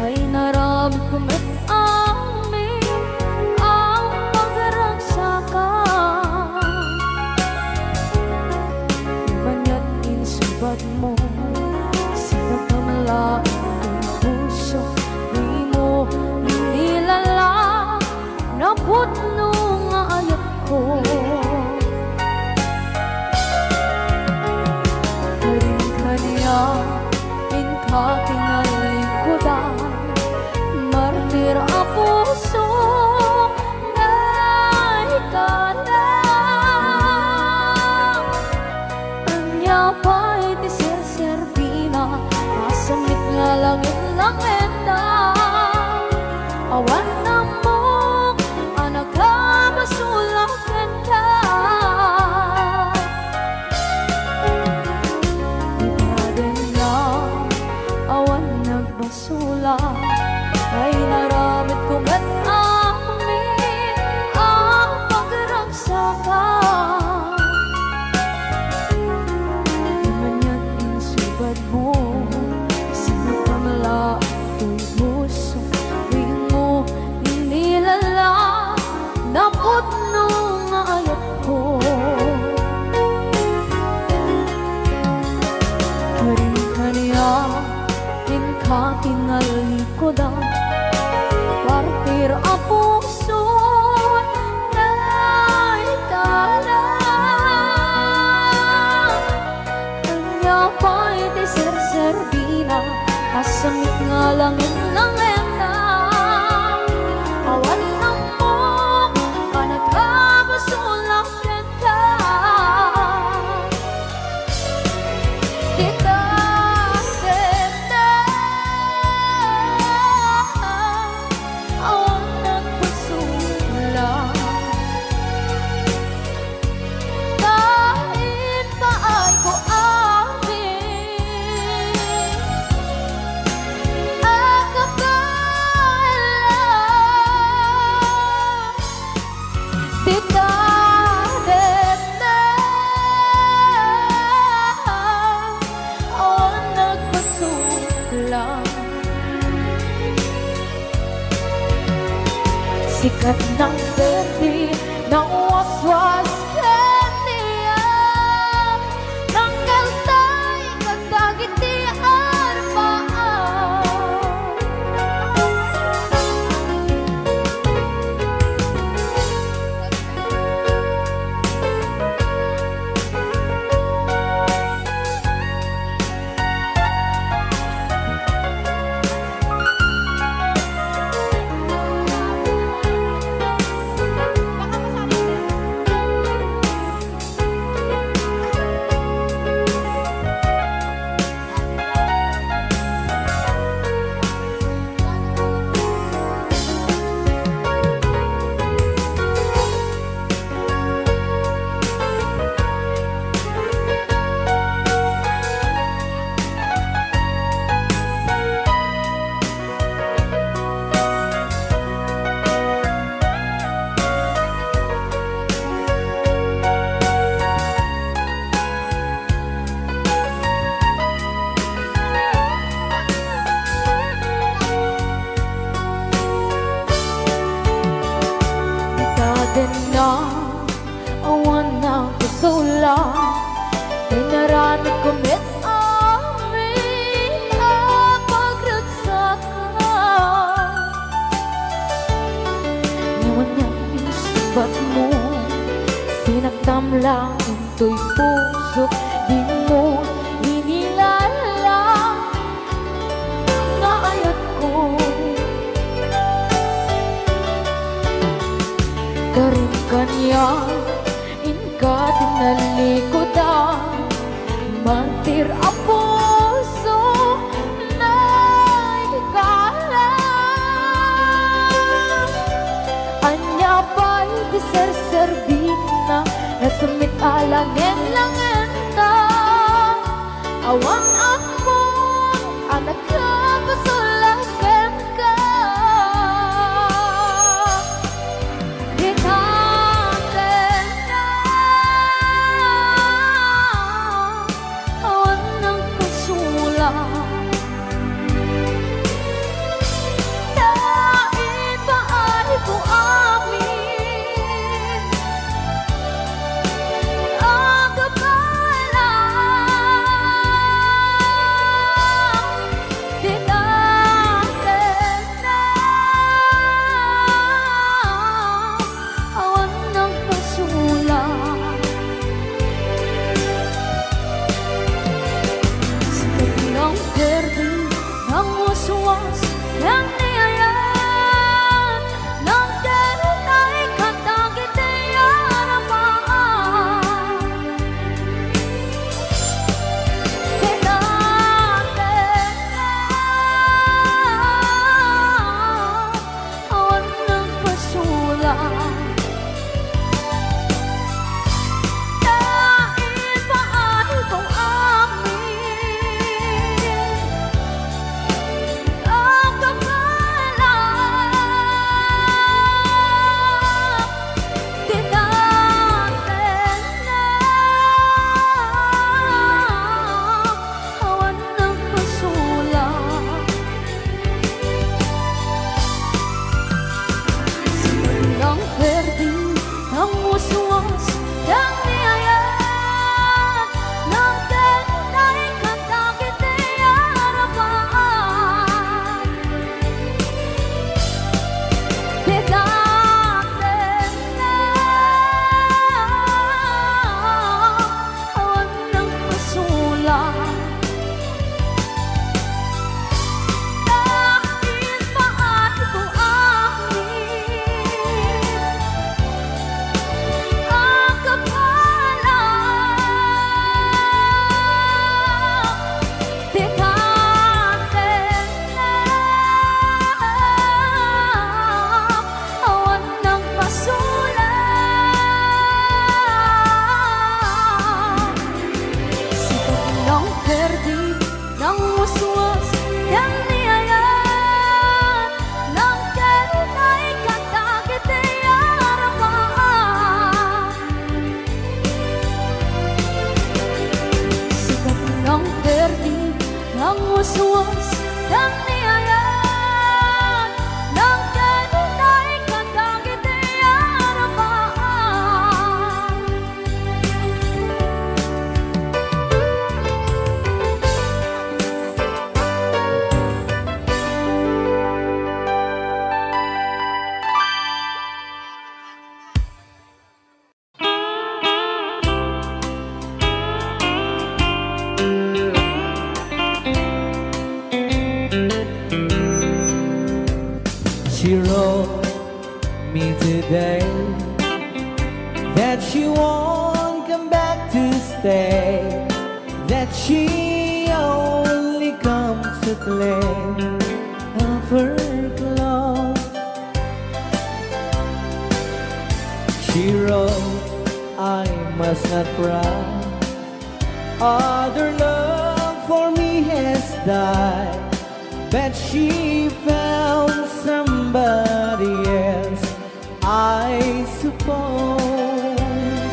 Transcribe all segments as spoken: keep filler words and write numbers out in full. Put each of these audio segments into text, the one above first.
Ay naramidko met amin a pagragsakan. Maniat insubadmo, sinakamla ti puso, dimo inilala, napudno nga ayatko. Karin kaniak, inka tinalikudan, martir a puso, naikana. Ania pay ti serserbina, masamit nga langit-langitna. Awan ammok a nakabasol a kenka. Itadenna, awan nagbasola, ay naramidko met amin a pagragsakan. Maniat insubadmo, sinakamla toy puso, dimo inilala, napudno nga ayatko. Karin kaniak, inka tinalikudan, martir a puso, naikana. Ania pay ti serserbina, masamit nga langit-langitna. Awan ammok a nakabasol a kenka. Dita, dita, awan nagbasola. Ta impaayko amin a kabaelan. Dita, dita, awan nagbasola. Sikat nang berdi, nawaswas ken niam, nangkaltay kadagiti arpaam. Itadenna, awan nagbasola, inaramidko met amin a pagragsakan. Ngem ania insubadmo, sinaktam laeng toy pusok, dimo inilala nga ayatko. Karin kaniak, inka tinalikudan, martir a puso, naikala. Ania pay ti serserbina, nasamit a langit-langitna. Awan ammok a nakabasol a kenka. Dita, dita, awan nagbasola. Ken ni ayan, nagdero tay kanta iti arabaan. Ket aten awan nagpasulak. Ta ipaayko amin a kappala. Ti datenna awan nagpasulak. Sika lang perdi, nangwaswas, ken ni ayan, nagdero tay kanta iti arabaan. Ti datenna awan nagpasulak. Ta ipaayko amin a kappala. Ti datenna awan nagpasulak. Sika lang perdi, nangwaswas, ken ni ayan, nagdero tay kanta iti arabaan. Sika lang perdi, nangwaswas, ken ni ayan, nagdero tay kanta iti arabaan. She wrote me today that she won't come back to stay, that she only comes to play of her clothes. She wrote, "I must not cry. Other love for me has died." But she found somebody else, I suppose.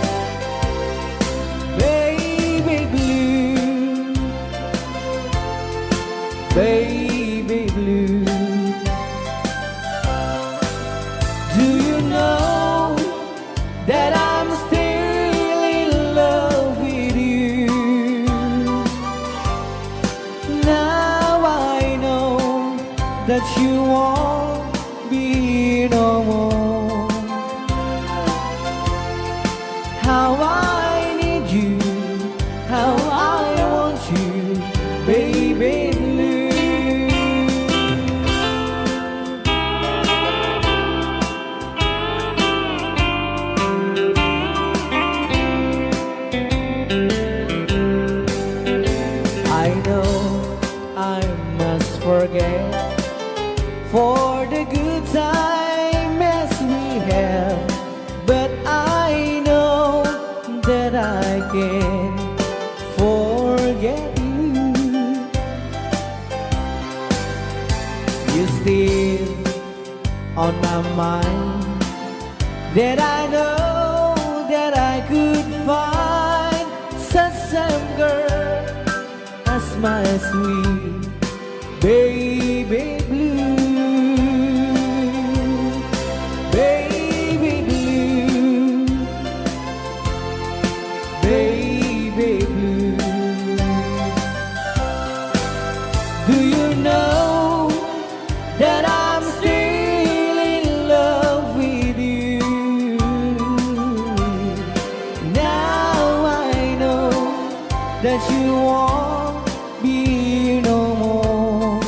Baby blue, baby blue, do you know that I'm still in love with you? Now I know that you won't be no more. How I need you, how I want you, baby blue. I know I must forget for the good time as we have, but I know that I can't forget you. You still on my mind, that I know that I could find such same girl as my sweet baby blue, baby blue, baby blue. Do you know that I'm still in love with you? Now I know that you won't be no more.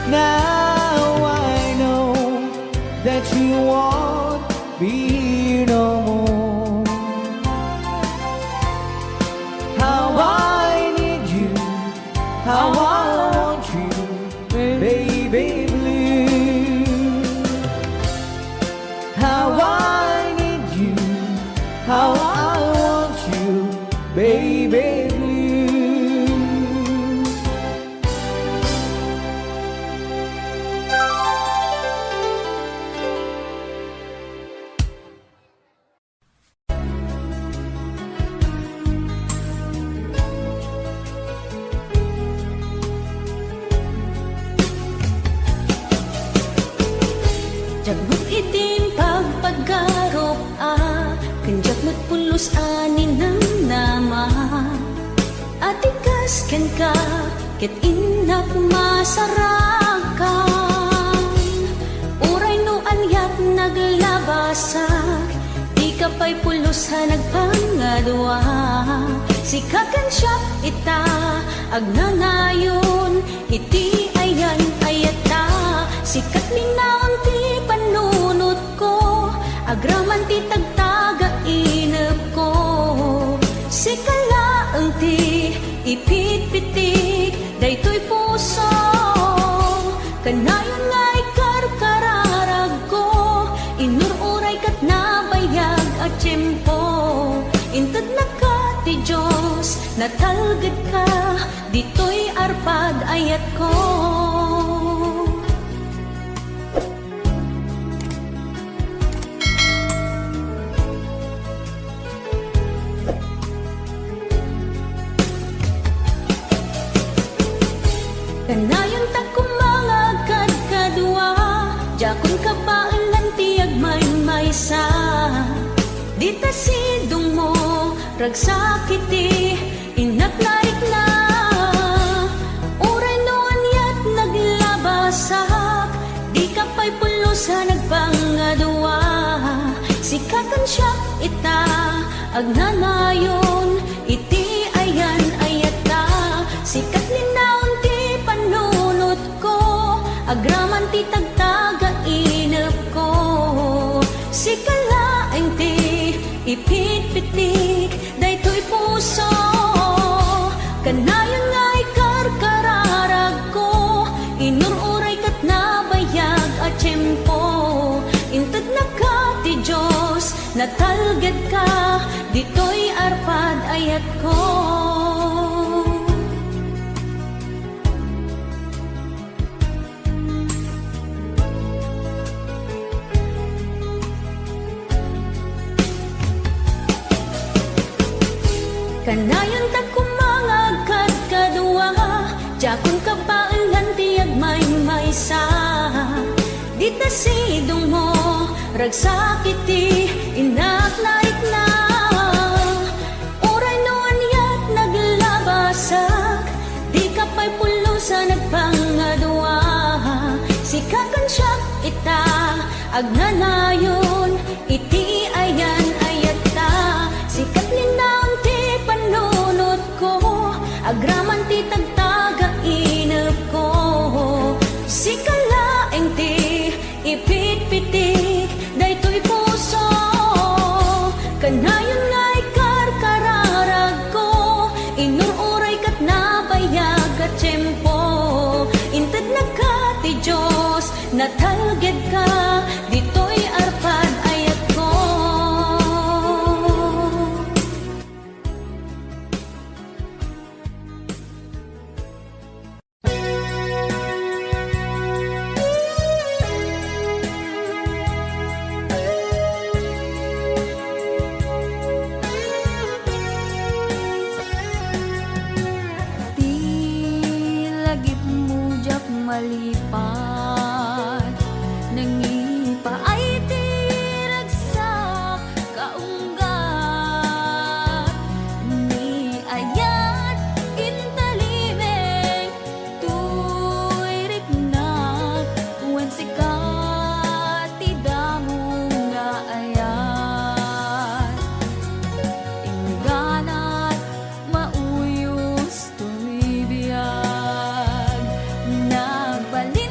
Now I know that you want me no more. How I need you, how I want you, baby blue. How I need you, how I want you, baby blue. Diak met iti impagpagarup a, ken diak met pulos a ninamnama. Atikas kenka, ket innak masarakan. Uray no aniat naglabasak, dika pay pulos a nagpangadua. Sika ken siak ita, agnanayon iti ayan-ayatta. Sika ti linaon ti pannunot ko, agraman ti tagtagainep ko. Sika laeng ti ipitpitik daytoy puso. Kanayon nga ikarkararag ko, inur-uray ket nabayag a tiempo. Intednaka ti Dios, natalgedka, ditoy arpad ayat ko. Kanayon ta koma nga agkadkadua, diakon kabaelan ti agmaymaysa. Dita sidongmo, ragsak iti innak narikna. Uray no aniat naglabasak, dika pay pulos a nagpangadua. Sika ken siak ita, agnanayon iti ayan-ayatta. Sika ti linaon ti pannunot ko, agraman ti tagtagainep ko. Sika laeng ti ipitpitik daytoy puso. Kanayon nga ikarkararag ko, inur-uray ket nabayag a tiempo. Intednaka ti Dios, natalgedka, ditoy arpad ayat ko. Kanayon ta koma nga agkadkadua, diakon kabaelan ti agmaymaysa. Dita sidongmo, ragsak iti innak narikna. Uray no aniat naglabasak, dika pay pulos a nagpangadua. Sika ken siak ita, agnanayon iti ayan-ayatta. Sika ti linaon ti pannunot ko, agraman ti tagtagainep ko. Sika laeng ti ipitpitik daytoy puso. Kanayon nga ikarkararag ko, inur-uray ket nabayag a tiempo. Intednaka ti Dios, natalgedka, ditoy arpad ayat ko. Ti lagipmo diak malipat, nangipaay ti ragsak kaunggat. Ni ayat intalibeng toy riknak, wen sika ti damo nga ayat. Ingganat mauyos toy biag, nagbalin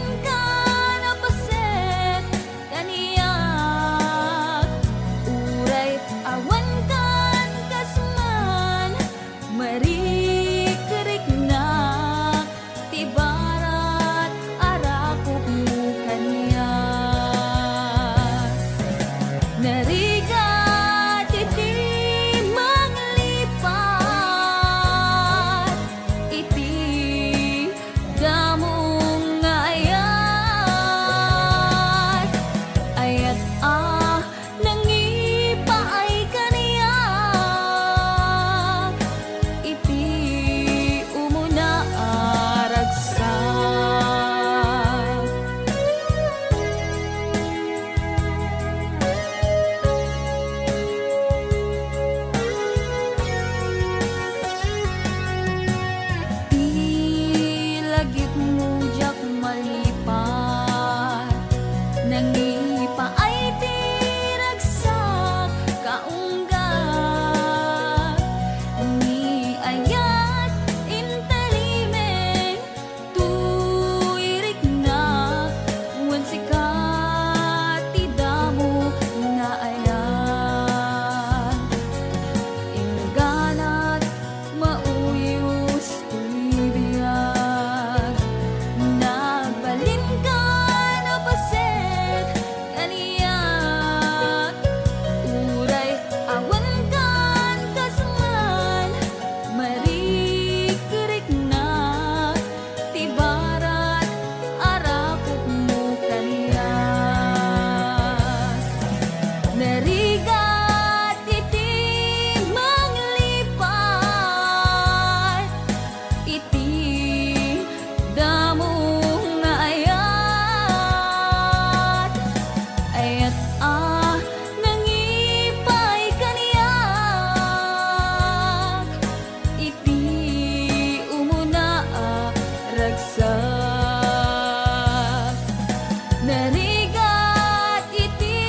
Narigat iti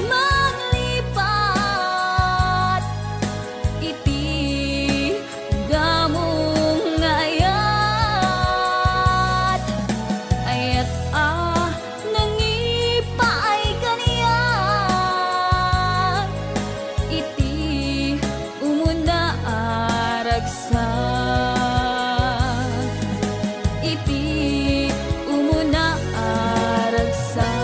manglipat iti damong nga ayat. Ayat a nangipaay kaniak iti umuna a ragsak. Iti umuna a ragsak.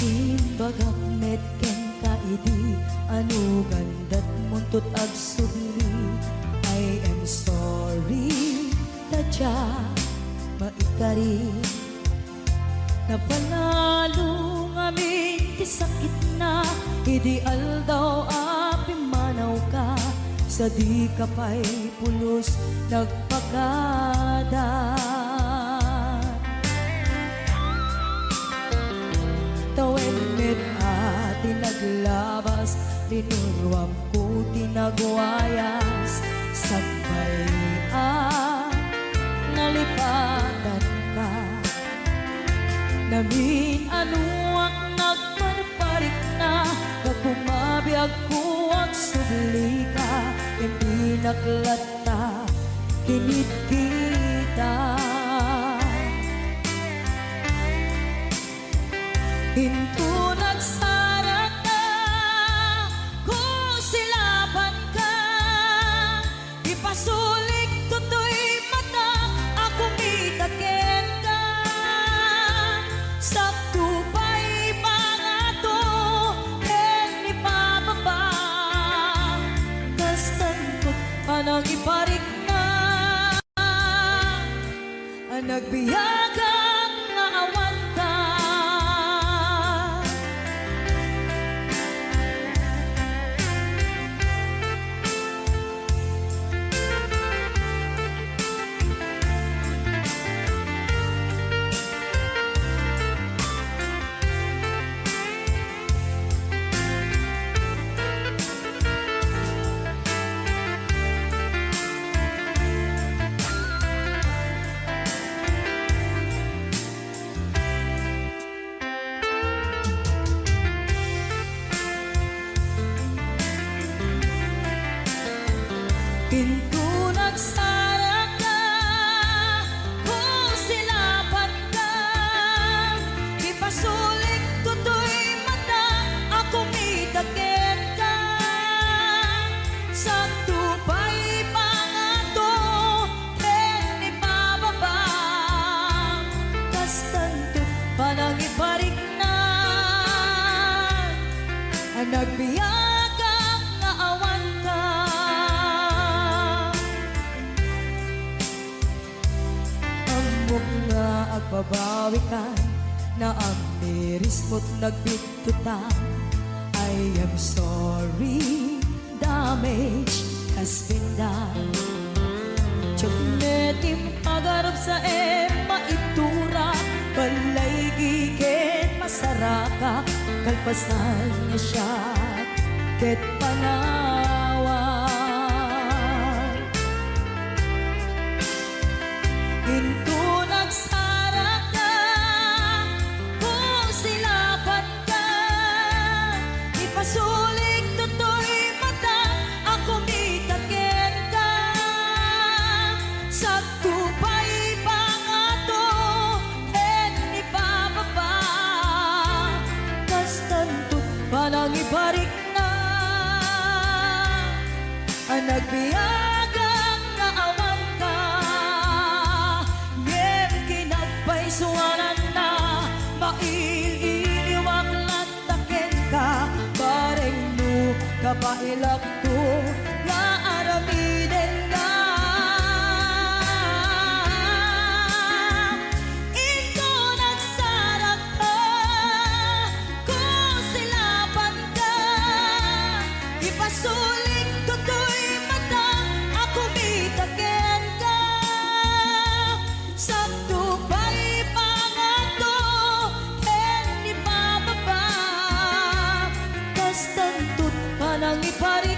Imbagak met kenka idi anugan dat muntot agsubli. I am sorry, ta dia maikari. Napanalo ngamin ti sakitna idi aldaw a pimmanawka, sadika pay pulos nagpakada. Tawen met a ti naglabas, linuruam ko ti nagwayas, sakbay a nalipatanka. Namin-anoak nagparparikna, gapu mabiagko agsublika, impinak latta kinit kita. Inton agsaraka, kusilapanka, ipasulik toy mata a kumita kenka. Sakto pay pangato ken ipababa, kastanto panangiparikna. Nagbiagak nga awanka. Inton agsaraka, kusilapanka, ipasulik toy mata a kumita kenka. Sakto pay pangato ken ipababa, kastanto panangiparikna. Nagbiagak nga awanka. Ammok nga agbabawikan, naamirismo't nagbittutan. I am sorry, damage has been done. Ket met impagarup sa em maitura, balay giken masaraka, kalpasan nga siak ket panawan. Inton agsaraka, kusilapanka, ipasulik toy mata a kumita kenka. Sakto pay pangato ken ipababa, kastanto panangiparikna. Nagbiagak nga awanka. Babailakto nga aramidenna. Inton agsarakka, kusilapanka, ipasulikko toy mata a kumita kenka. Sakto pay pangato ken ni Papa, kastanto panangiparik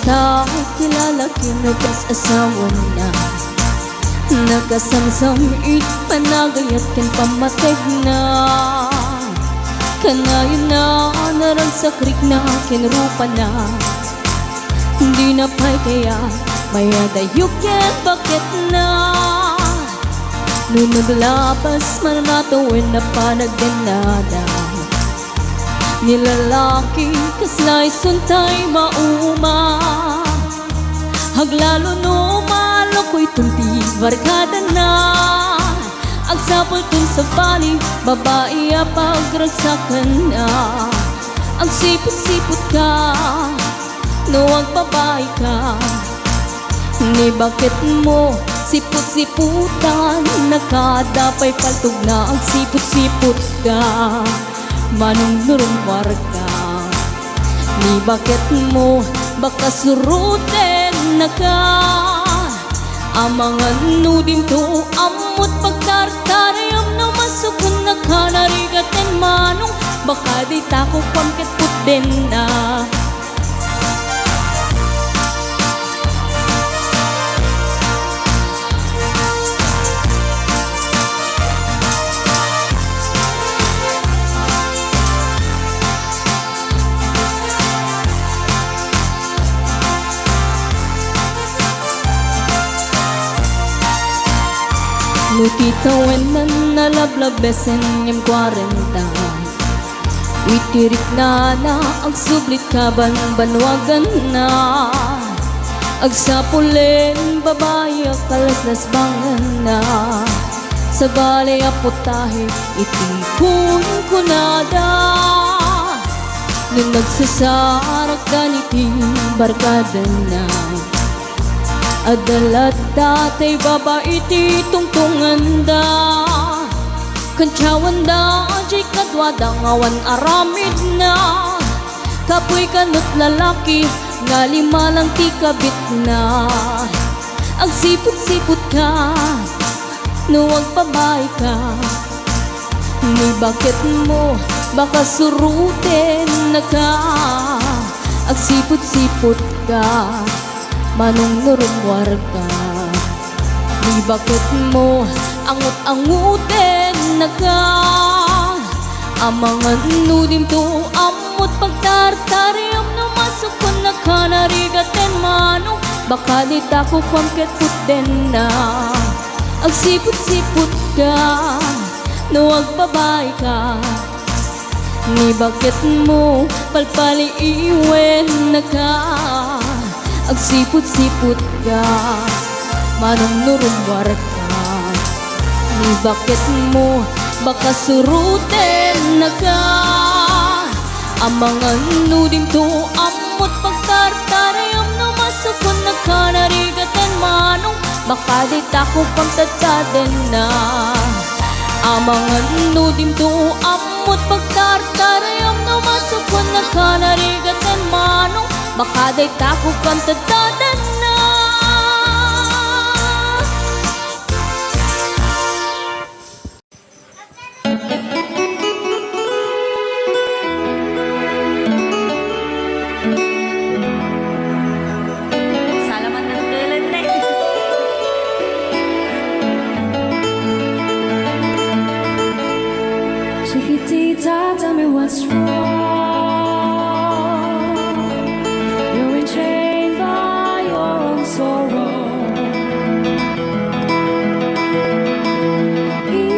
Ta ti lalaki no kas asawana, nakasamsam iti panagayat ken pammategna. Kanayonna naragsak rikna ken rupana. Dina pay kayat mayadayo ken baketna. No naglabas man a tawen a panagdennada, ni lalaki kasla isun tay mauma. Aglalo no maluko iton ti barkadana. Agsapulton sabali, babai a pagragsakanna. Agsiput-siput ka, no agbabai ka. Ni baketmo, siput-siputan, nakada pay paltogna, agsiput-siput ka. Manong no rummuar ka. Ni baketmo, baka suruten naka. Amangan no dinto, ammot pagtartarayam no masukon naka narigaten manong, baka dayta kukuam ket putdenna. No ti tawenan nalablabesen ngem kuarenta, iti riknana agsublit kabanbanuaganna. Agsapulen babai a kalaslasbanganna. Sabali a putahe iti kunkunada. No nagsasarakdan iti barkadana, adda latta tay baba iti tungtunganda. Kantiawanda diay kaduada nga awan aramidna. Kapuy kano ti lalaki nga lima lang ti kabitna. Agsiput-siput ka no agbabai ka. Ni baketmo, baka suruten naka. Agsiput-siput ka, manong no rummuar ka. Ni baketmo, angut-anguten naka. Amangan no dinto, ammot pagtartariam no masukon naka narigaten manong, baka dayta kukuam ket putdenna. Agsiput-siput ka, no agbabai ka. Ni baketmo, palpaliiwen naka. Agsiput-siput ka, manong no rummuar ka. Ni baketmo, baka suruten naka. Amangan no dinto, ammot pagtartariam no masukon naka narigaten manong, baka dayta kukuam tadtadenna. Amangan no dinto, ammot pagtartariam no masukon naka narigaten manong, baka dayta kukuam tadtadenna. Salamat ng tulad na eh. Chiquitita, tell me what's wrong. You're enchained by your own sorrow. In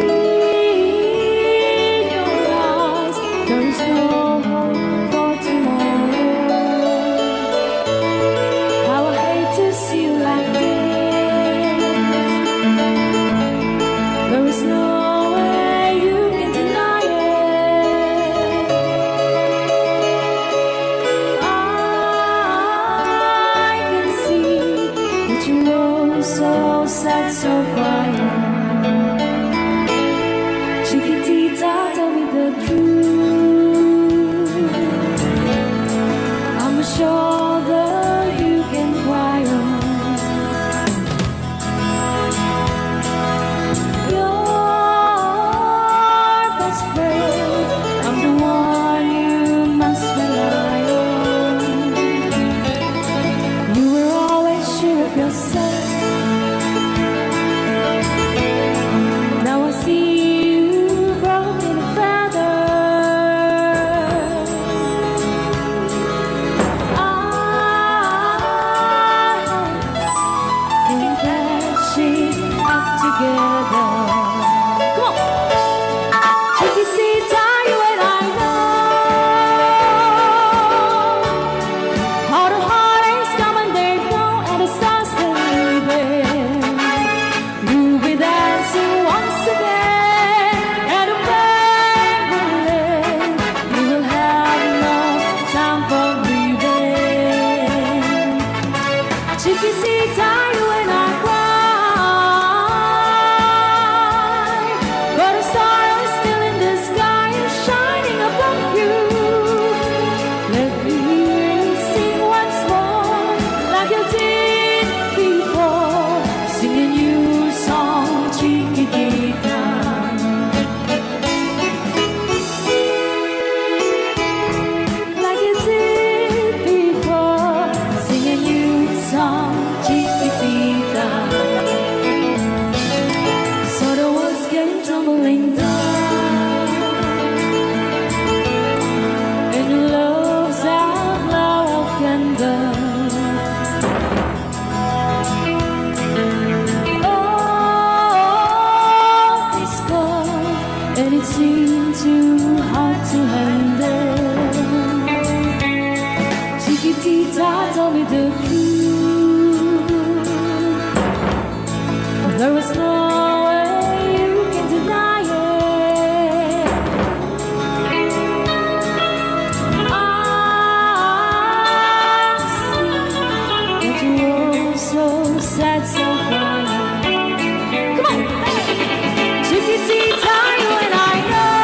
your eyes, there is no hope for tomorrow. How I hate to see you like this. There is no way you can deny it. I can see that you're so sad, so quiet. Chiquitita, tell me the truth. I'm a shoulder you can cry on. Your best friend, I'm the one you must rely on. Come on. Chiquitita, you and I know how the heartaches come and they go, and the stars they leave. We'll be dancing once again, and the pain will end. We will have no time for grieving. Chiquitita, you and I cry, but a star is still in the sky and shining above you. Let me hear you sing once more, like you did before. Sing a new song, Chiquitita. Like you did before, sing a new song, Chiquitita. So the walls came tumbling down, and your love's outlaw of candle. Oh, it's cold and it seemed too hard to handle. Chiquitita, tell me the truth. There was no way you can deny it. I see that you were so sad, so crying. Come on! Chiquitita, you and I know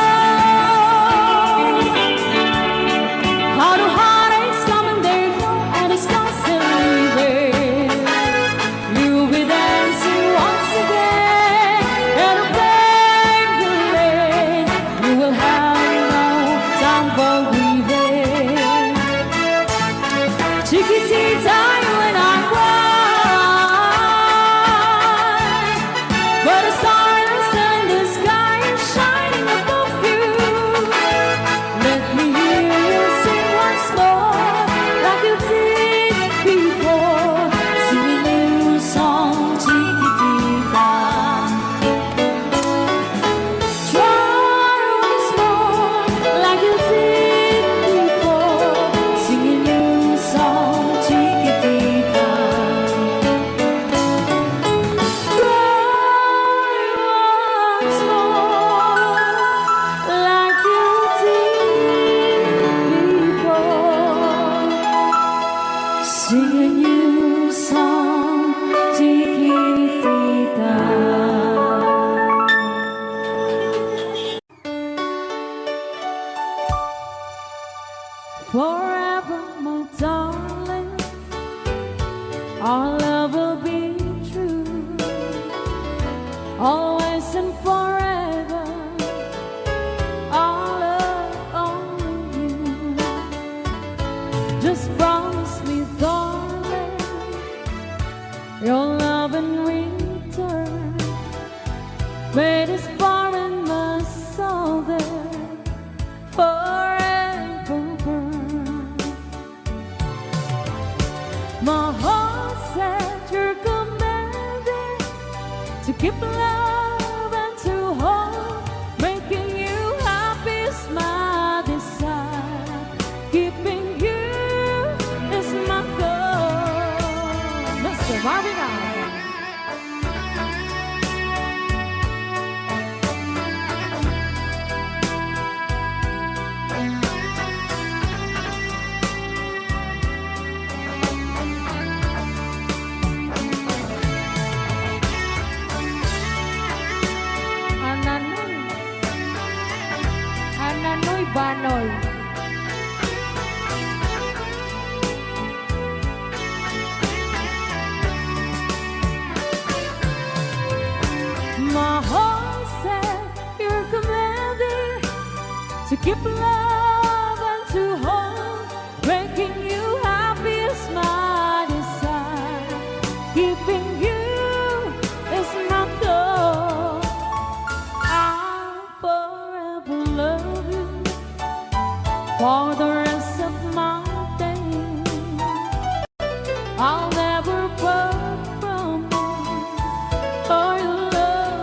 how the heartaches come and they go, and the stars still leaving. We'll be dancing once again, and the pain will end. We will have no time for grieving. Chiquitita, you and I cry, but a star is in the sky and shining above you. Let me hear you sing once more, like you did before. Sing a new song, Chiquitita. Try once more, like you did before. Sing a new song, Chiquitita. Try once more, like you did before. Sing a new song, Chiquitita. Forever, my darling, our love will be true. Always and forever, our love only you. Just promise me, darling, your love in return. May this fire in my soul there forever burn. My heart said you're commanded to keep love and to hold. Making you happy is my desire. Keeping you is my goal. Mister Marvin Allen. Ananoy. Ananoy Banoy. My heart said you're commanded to keep love and to hold. Making you happy is my desire. Keeping you is my goal. I'll forever love you for the rest of my days. I'll never part from you. Oh, your love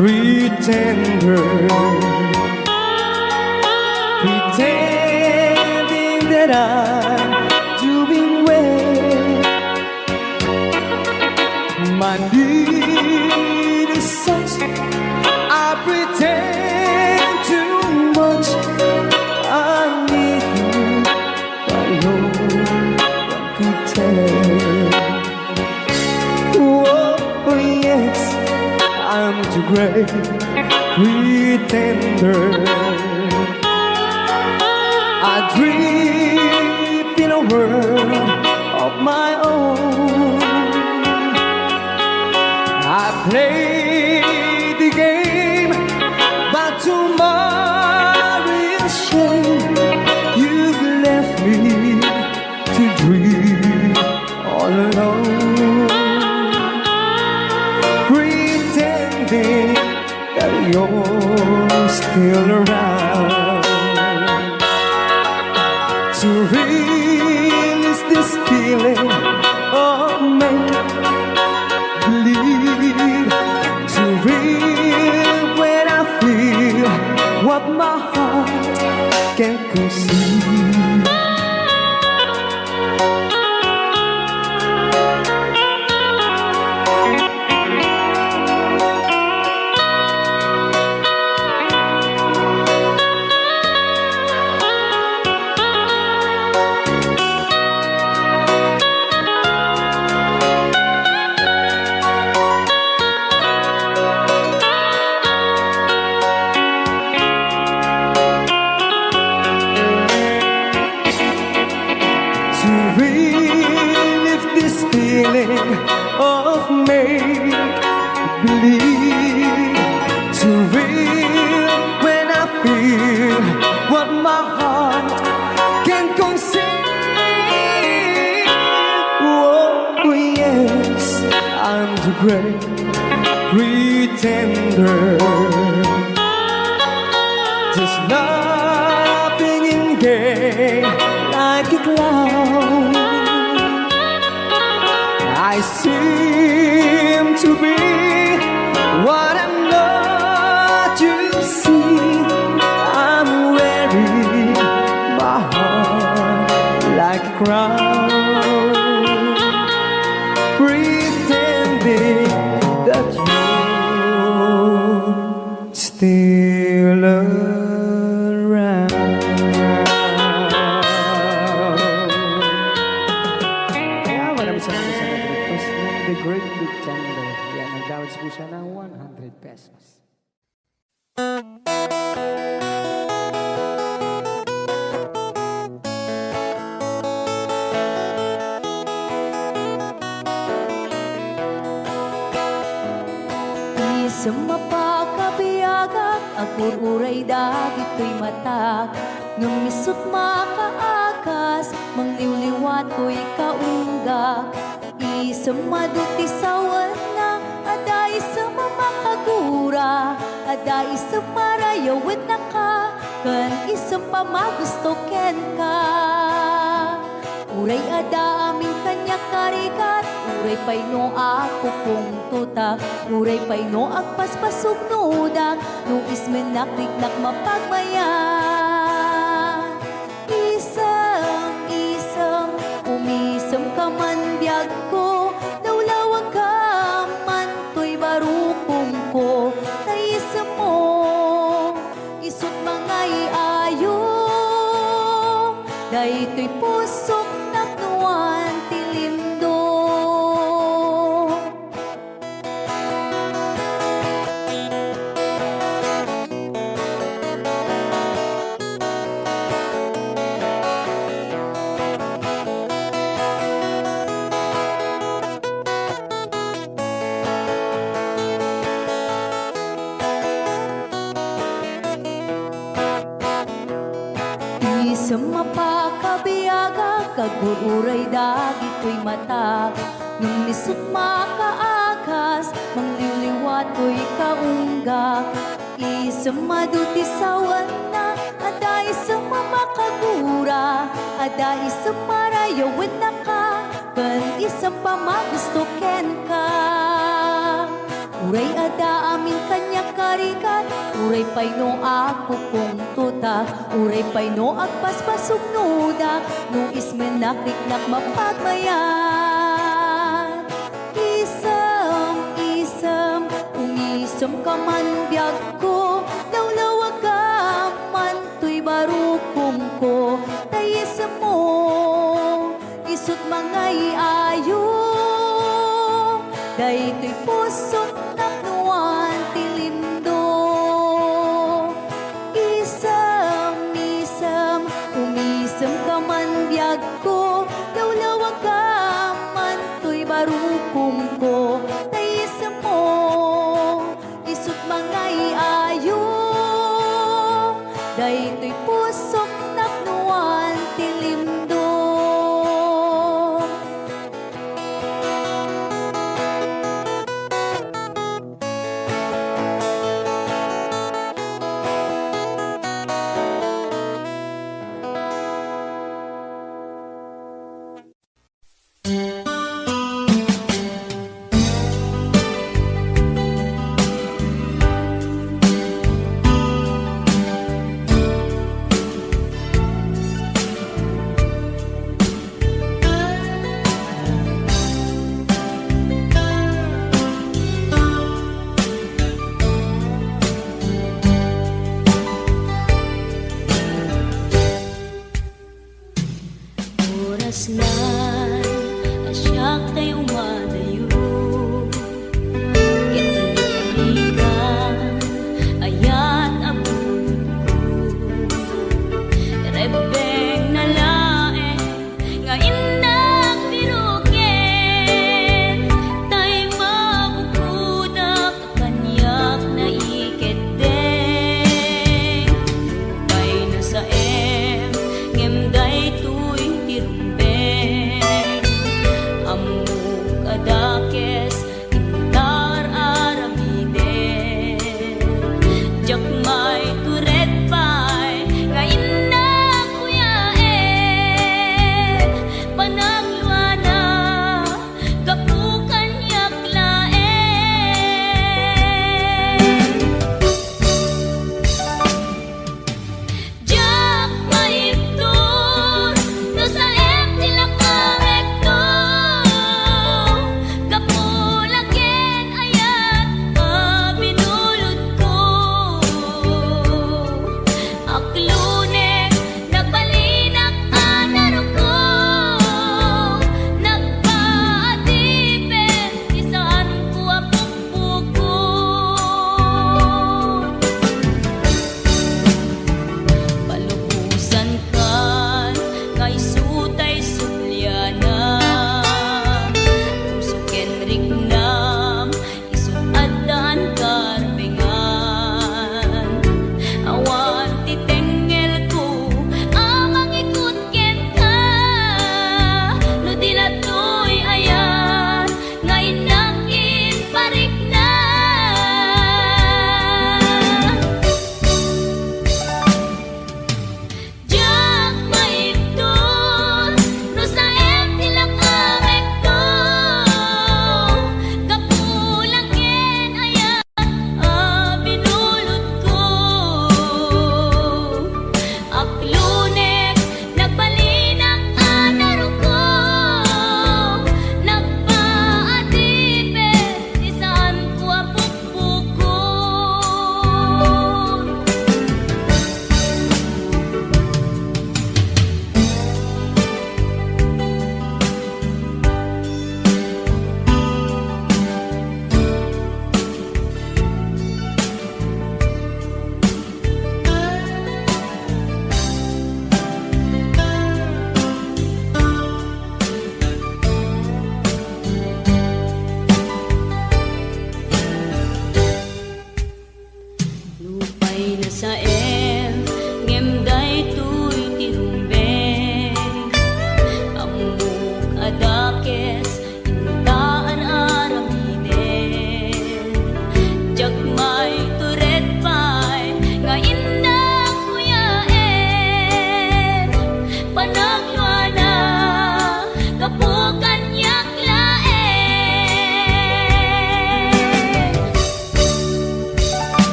Pretender, pretending that I'm doing well. My need is such, I pretend too much. I need you, but no one could tell. Oh, yes, I'm too great pretender. I drift in a world of my own. I play the game, but to my real shame, you've left me to dream all alone, pretending that you're still around. To release this feeling of make believe, to real when I feel what my heart can conceive. To relieve this feeling of make believe, to real when I feel what my heart can conceive. Oh, yes, I'm the great pretender. Just laughing and gay like a clown. I seem to be what I'm not, you see. I'm wearing my heart like a crown, pretending that you're still around. Kaya maraming salamat sa nag-request ng The Great Big Thunder. Yan, nagdawat po siya ng one hundred pesos. Isem a pakabiagak, agur-uray dagitoy matak. Ngem isut' makaagas, mangliwliwa toy kaunggak. Isem adu ti sawenna, adda isem a makagura, adda isem a rayawennaka, ken isem a magusto kenka. Uray adda amin kaniak a rigat, uray pay no akupungtotak, uray pay no agpaspasugnodak, no ismennak, riknak mapagmayan. Isem, isem, umisemka man biagko, lawlawagka man toy barukongko, ta isemmo, isut' mangay-ayo, daytoy pusok tapnoan ti lindo. Isem a pakabiagak, agur-uray dagitoy matak. Ngem isut' makaagas, mangliwliwa toy kaunggak. Isem adu ti sawenna, adda isem a makagura, adda isem a rayawennaka, ken isem a magusto kenka. Uray adda amin kaniak karigat, uray pay no agpupungtotak, uray pay no agpaspasugnodak, no ismenak riknak mapagmayat. Isem, isem, umisem ka man biagko, lawlawag ka man toy barukongko, ta isem mo isut' mangay-ayo, daytoy pusok napnoan ti lindo. Isem, isem, umisem ka man biagko, lawlawag ka man toy barukongko, ta isem mo isut' mangay-ayo, daytoy pusok napnoan ti lindo. Oras na a siak tay umadayo. Ket nagpalikan, ayat a bulongko. Rebbengna laeng nga innak biroken, tay magukodak kaniak naikeddeng. Nupay nasaem, ngem daytoy ti rumbeng. Ammok a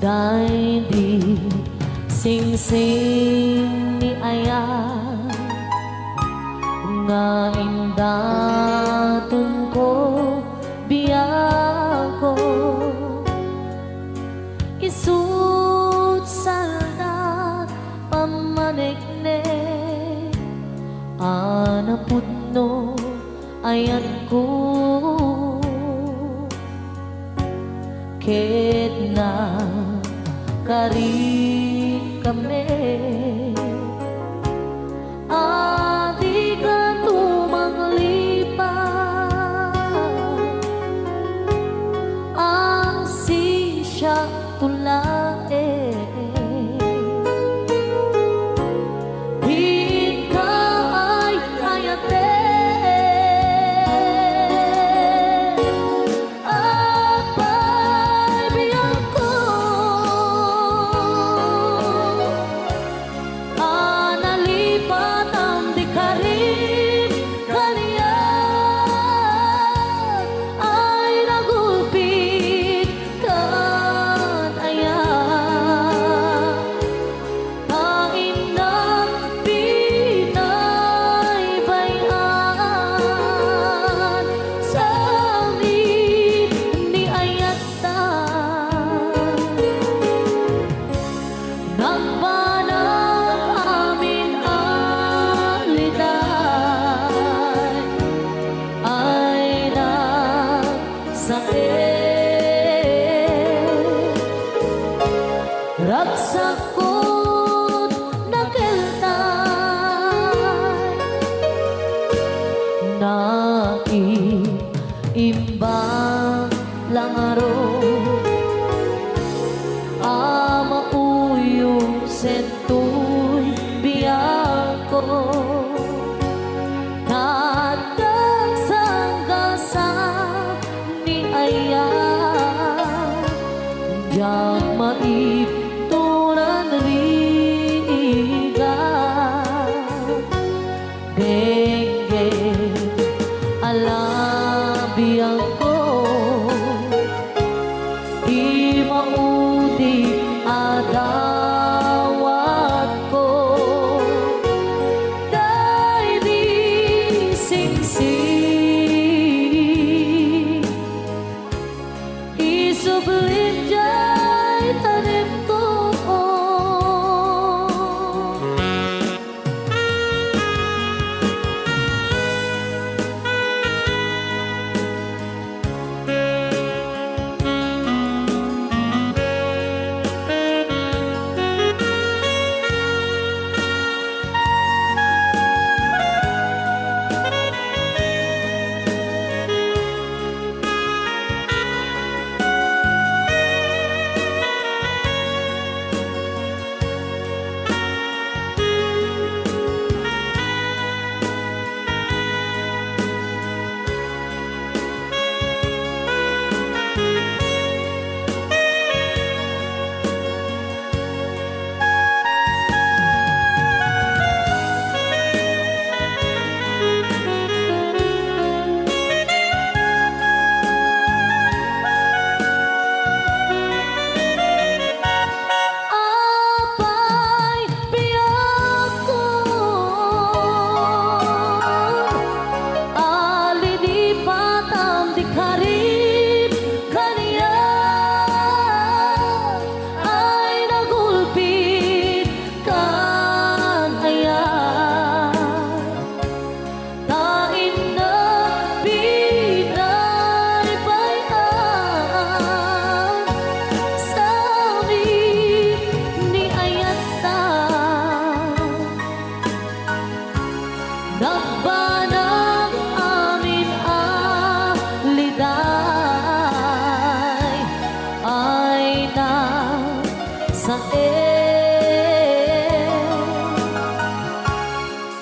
Daydi singsing ni ayat nga indatonko, biangko, isut' saldat pammaneknek a napudno ayatko. Ket nagkarikami a dika tumanglipat, ang sisiak to laeng. Dika ay-ayaten, apay, biangko, a nalipatam di karim kaniak ay nagulpit kan ayat. Painnak binaybay-an sa amin ni ayatta. Nagbanag amin a liday ay nagsaet. Ragsakot nakeltay, naimbag la ngarud a mauyongsen toy biangko. Tatag sanggasan ni ayat, diak maibturan rigat. Dengge a la biangko, ti maudi a dawatko. Daydi singsing, isublim diay tanekko. Apay, biangko, a linipatam di karim kaniak ay nagulpit kan ayat. Ta innak binaybay-an sa amin ni ayatta. Nagbanag amin a liday ay nagsaet.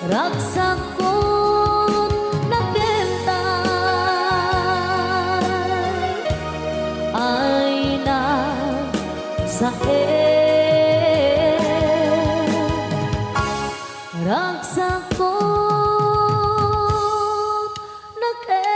Ragsakot nakeltay ay nagsaet. Ragsakot nakeltay.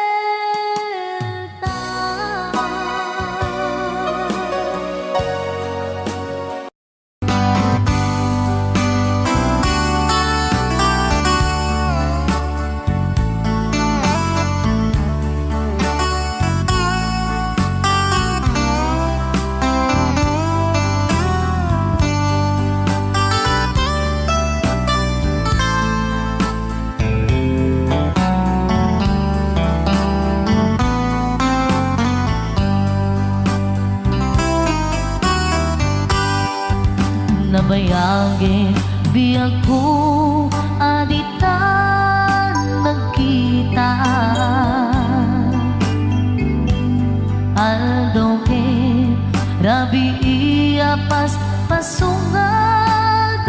Agko a ditan nagkita, aldaw ken rabii a paspasungan.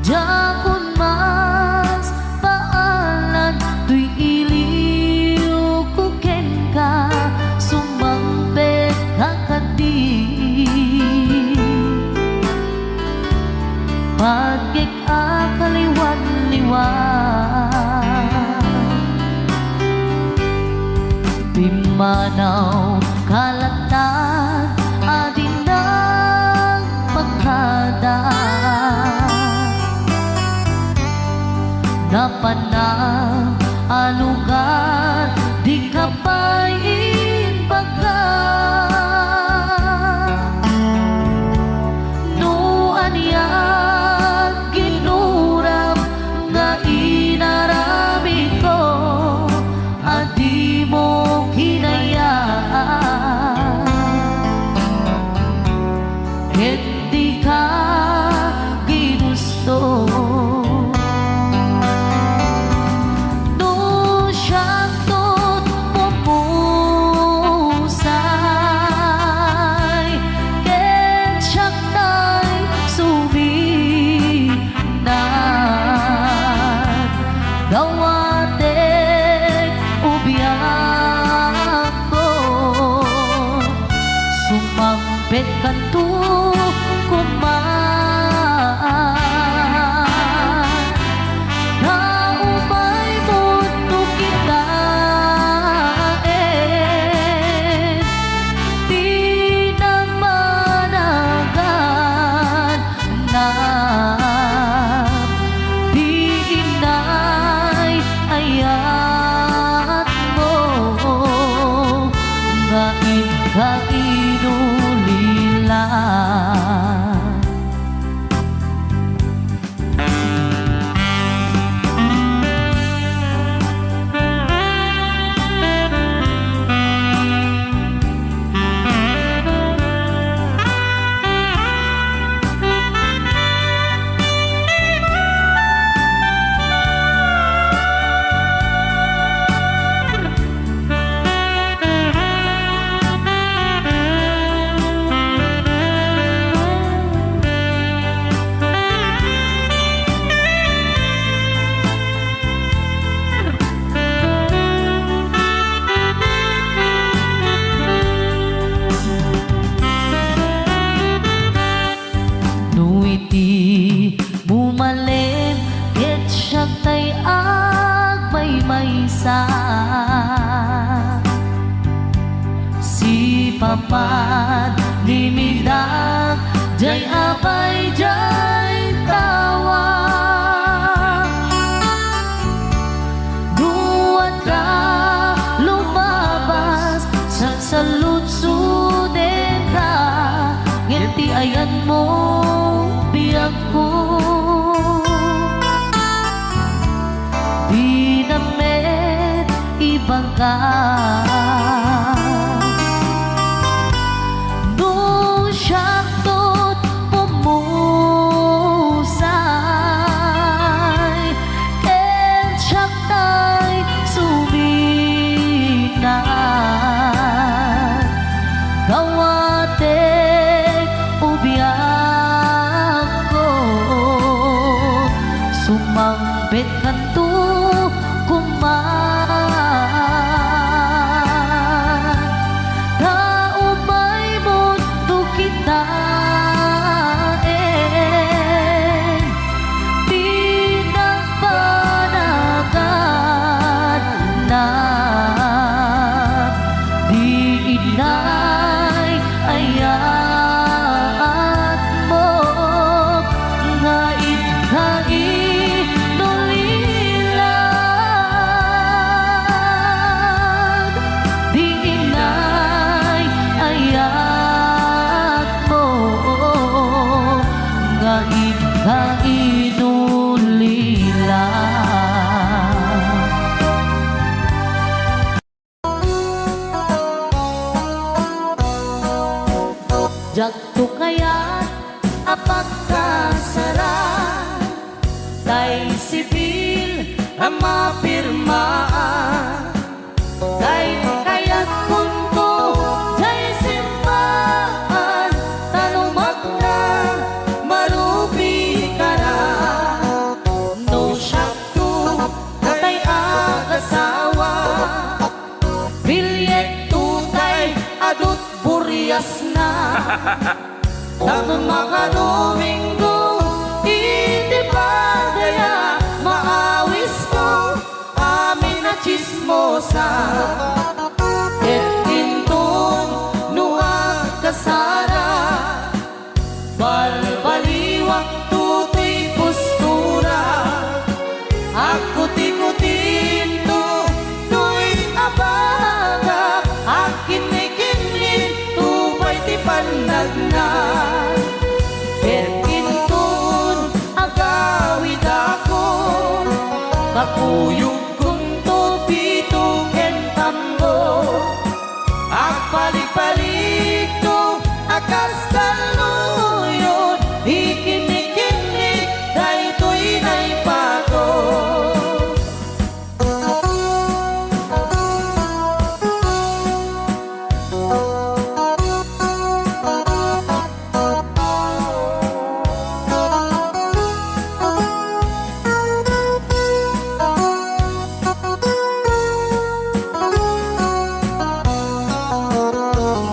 Diakon maspaalan toy iliwko kenka, sumangpetka kadi. Patgek a kaliwanliwan. Pimmanaw ka latta a di nagpakada. Napanam a lugar, dika pay imbaga. No aniat ginuram nga inaramidko, a dimo kinayat ket dika ginusto. No siakto't pumusay ket siak tay sumi- nagdawatek ubiakko, sumangpetkanto koma. Ta umay met no kitaen ti nagpanagan na ti inay ayatmo nga inka inulila. No iti bumalem ket siak tay agmaymaysa. Sipapanimidak diay apay diay tawa. No adda lumabas, sansaludsodenka, ngem ti ayanmo, biagko, dinam met ibaga. No siakto't pumusay, ken siak tay suminag, dawatek ubiakko, sumangpetkanto koma. Ta umay met no kitaen ti nagpanagan na di inay ayatmo nga inka inuli. Diakto kayat a pagkasaraan, tay sibil a mapirmaan. Tay kayatkonto, tay simmaan, ta no magna, marubikana. No siakto, tay agasawa, bilyekto tay adut buriasna. Tapno makadomingo iti padaya, maawisko amin a tsismosa. Ket inton no agkasara, balbaliwak toy postura. Agkutikutinto toy abaga, agkinnikinninto pay ti pannagna. Ket inton agawidakon, kakuyogkonto pito ken tambor. Agpaligpaligto a kas talloyon, ikinnikinnik daytoy naipato.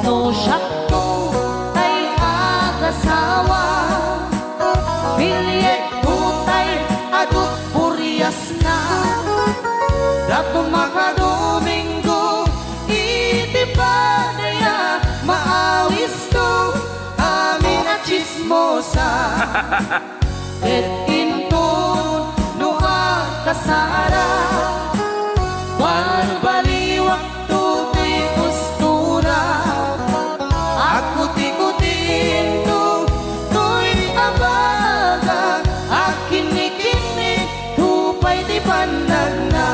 No siakto tay agasawa, bilyekto tay adut buriasna. Tapno makadomingo iti padaya, maawisko amin a tsismosa. Ket inton no agkasara, balbaliwakto toy postura. Agkutikutinto toy abaga, agkinnikinnikto pay ti pannagna.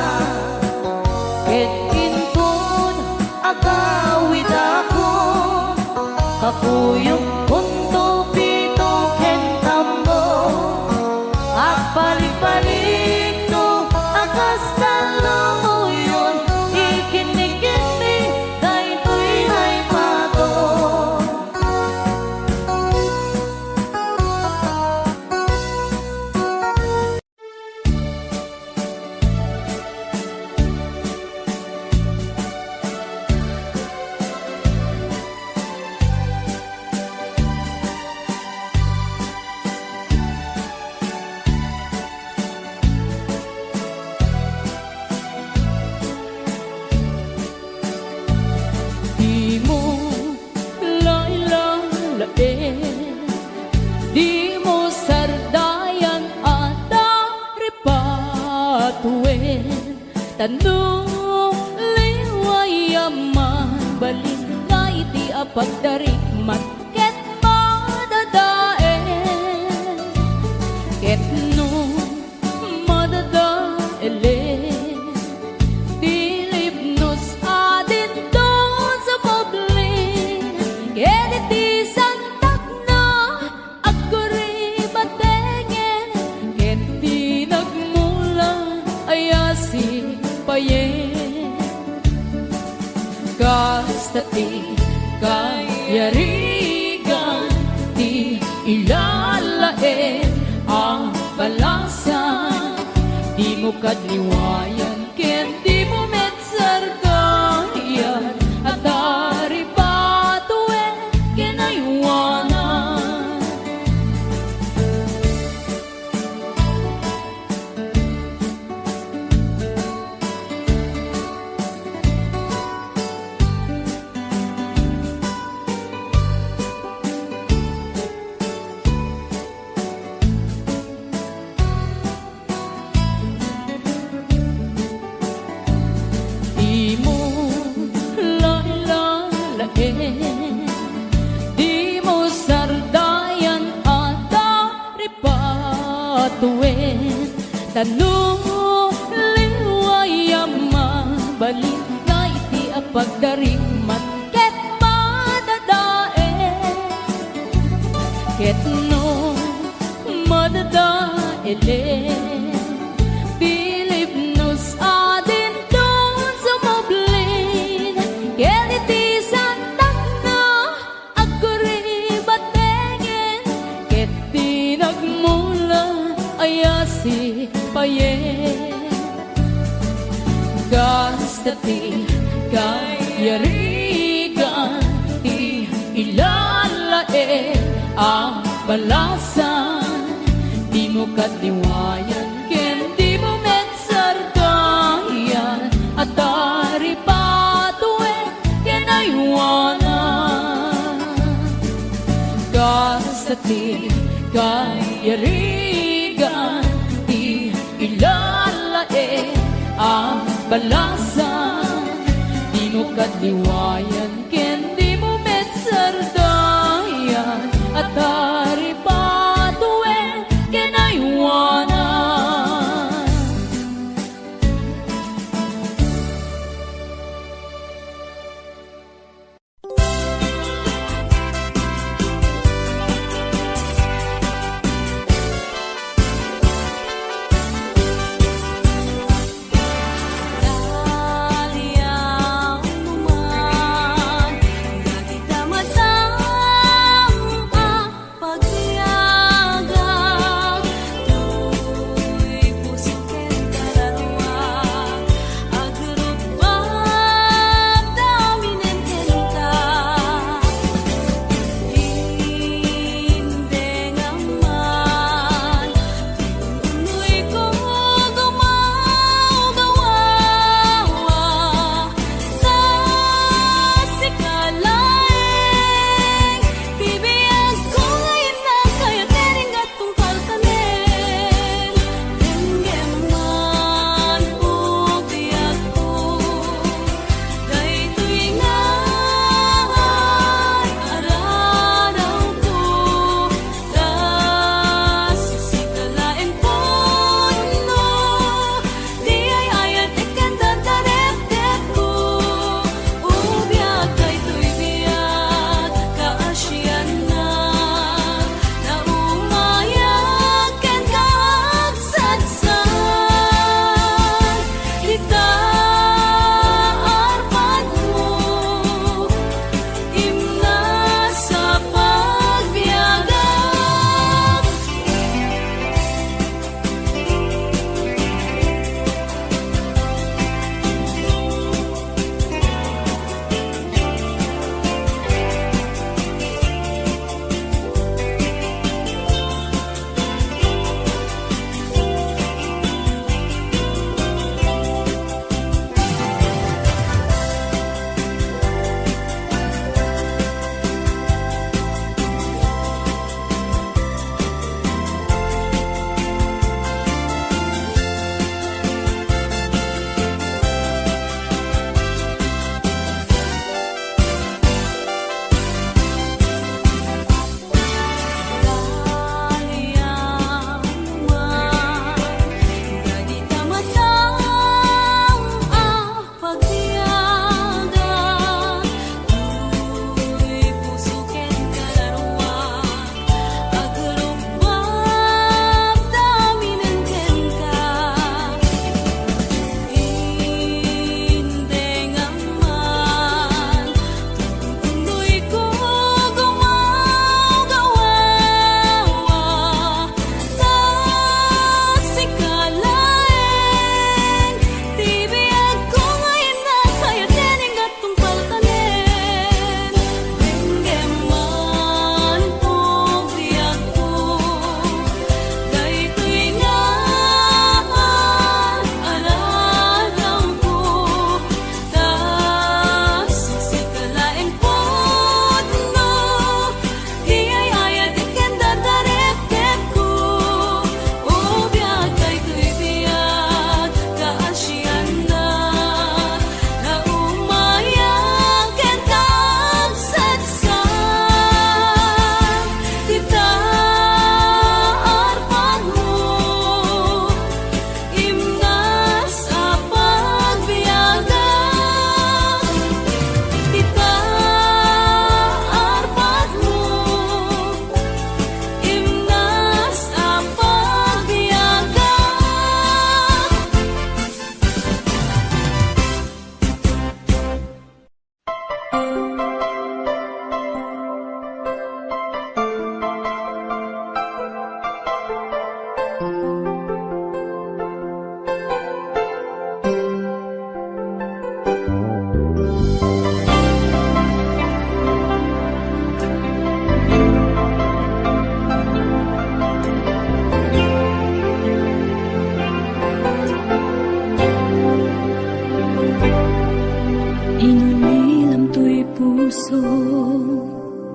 Ket inton agawidakon, kakuyogkonto pito ken tambor. Agpaligpaligto a kas talloyon, ikinnikinnik daytoy naipato. Dimo lailalaen, dimo sardayan a taripatoen, ta no liwayam man, balin nga iti a pagdarikmat ket madadael. Ket no madadaelen ti libnos a dinto sa publin, ket iti santakna agkuribatengen, ket ti nagmula a sipayen. Kasta ti kayarigan ti ilalaen a balasan, dimo kad liwayan ken dimo met sardayan a taripatoen ken aywanan. Dimo lailalaen, dimo sardayan a taripatoen, ta no liwayam man, balin nga iti a pagdarikmat ket madadael. Ket no madadaelen, bilib no sadinton sumublin, ket iti santakna agkuribatengen, ket ti nagmula a yasipayen. Kasta ti kayarigan ti ilalaed a balasan, dimo kadliwayan ken dimo met sardayan a taripatuen ken aywanan. Kasta ti kayarigan ti ilalaed a balasan, dimo kadliwayan ken dimo met sardayan a taripatuen ken aywanan.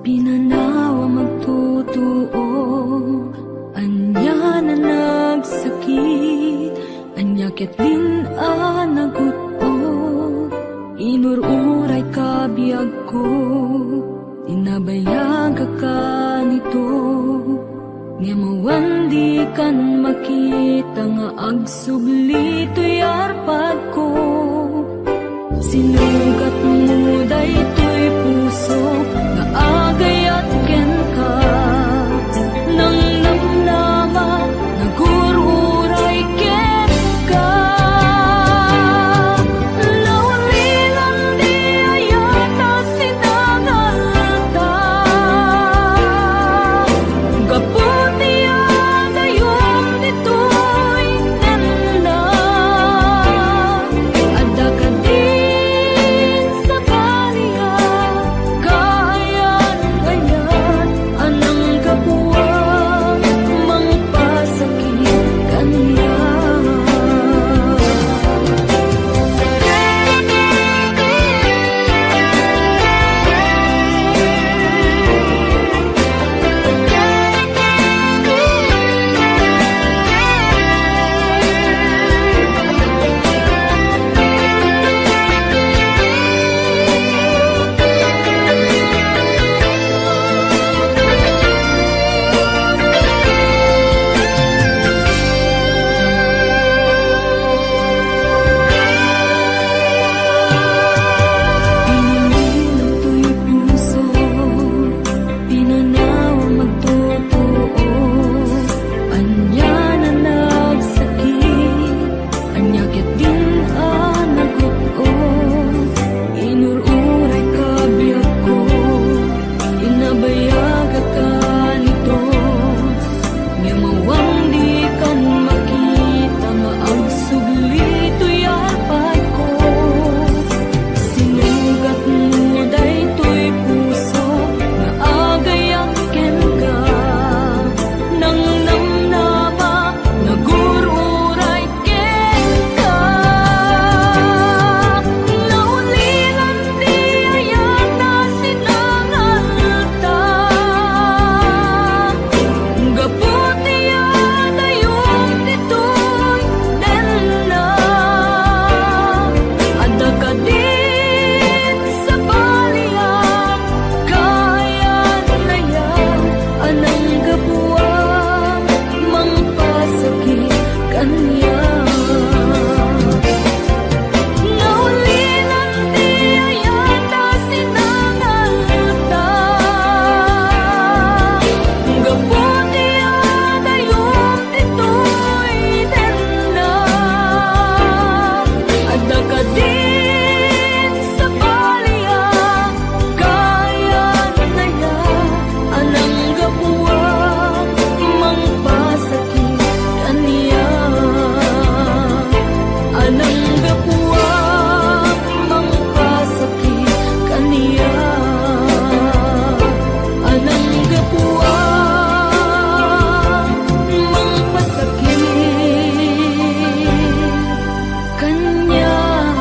Pinanaw a magtutuo, ania a nagsakit, ania ketdin a nagut-o, inur-uray ka biagko, inabayagak kanito. Ngem awan dikan makita nga agsubli toy arpadko. Sinugatmo daytoy puso nga agayat kenka. Nangnamnama, nagur-uray kenka. Naulilan di ayat a sinangalta. Gapu ti adayom ditoy nenna. Adda kadin sabali a kaayan-ayan a nanggapuan mangpasakit kaniak. Pinanawag magtotoo, ania a nagsakit, ania ketdin a nagut-o, inur-uray ka biagko, inabayagak kanito. Ngem awan dikan makita nga agsubli toy arpadko. Sinugatmo daytoy puso nga agayat kenka. Nangnamnama, nagur-uray kenka. Naulilan ti ayat a sinangalta. Gapu ti adayom ditoy nenna. Adda kadin sabali a kaayan-ayan a nanggapuan mangpasakit kaniak. Naulilan ti ayat a sinangalta. Gapu ti adayom ditoy nenna. Adda kadin sabali a kaayan-ayan a nanggapuan mangpasakit kaniak. A nanggapuan mangpasakit kaniak. A nanggapuan mangpasakit kaniak.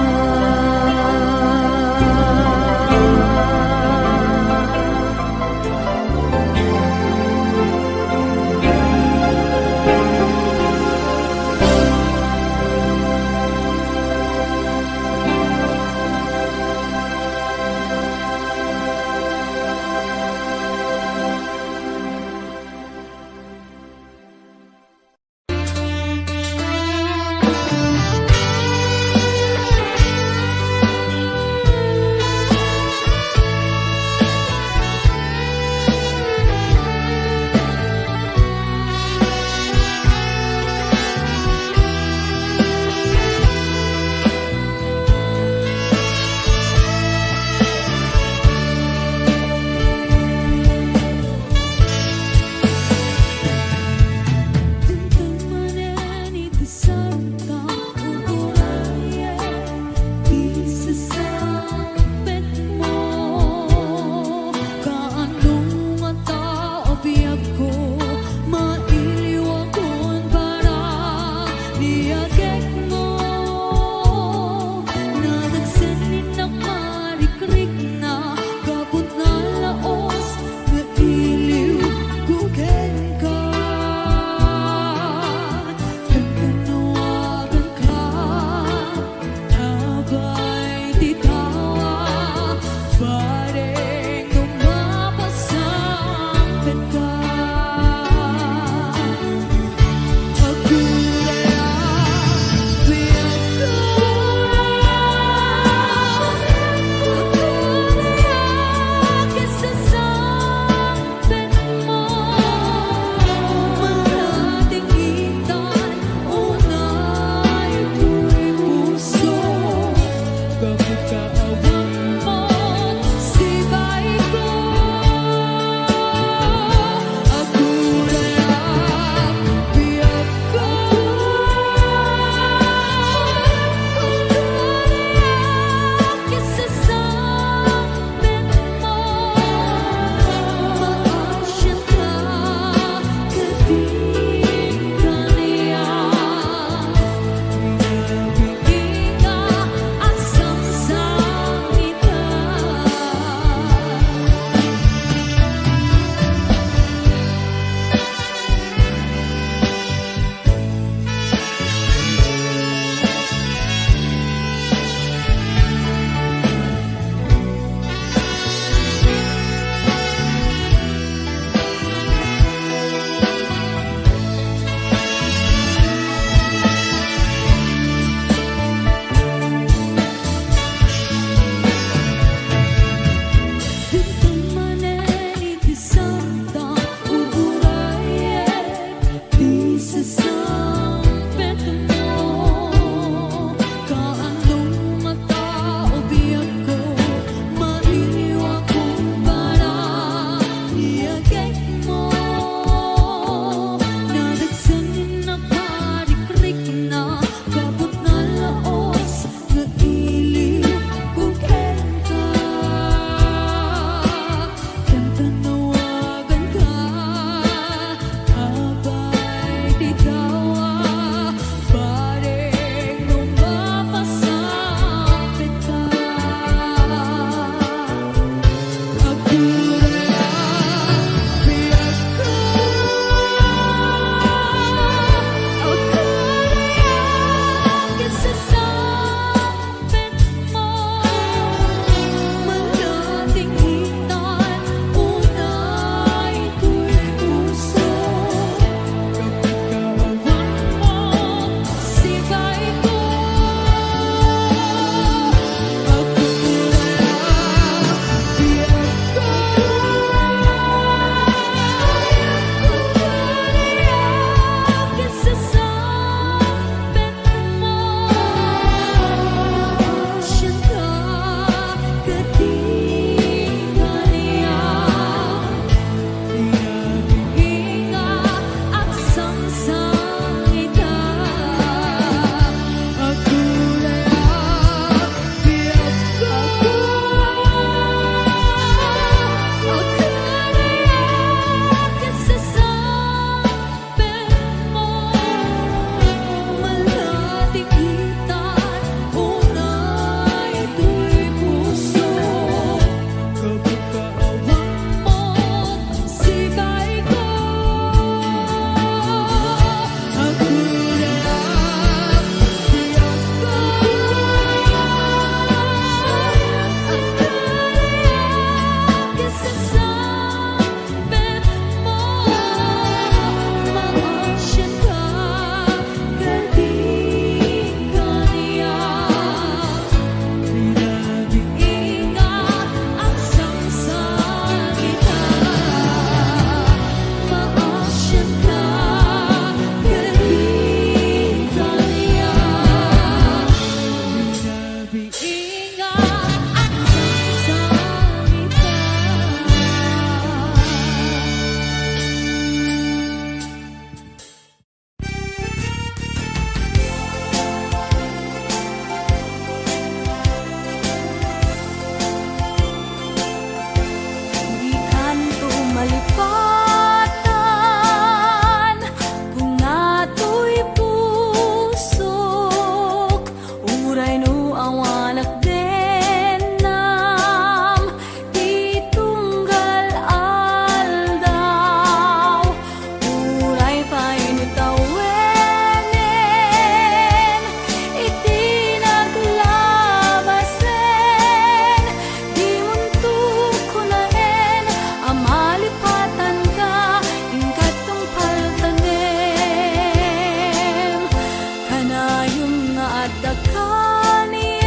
Dakaniak,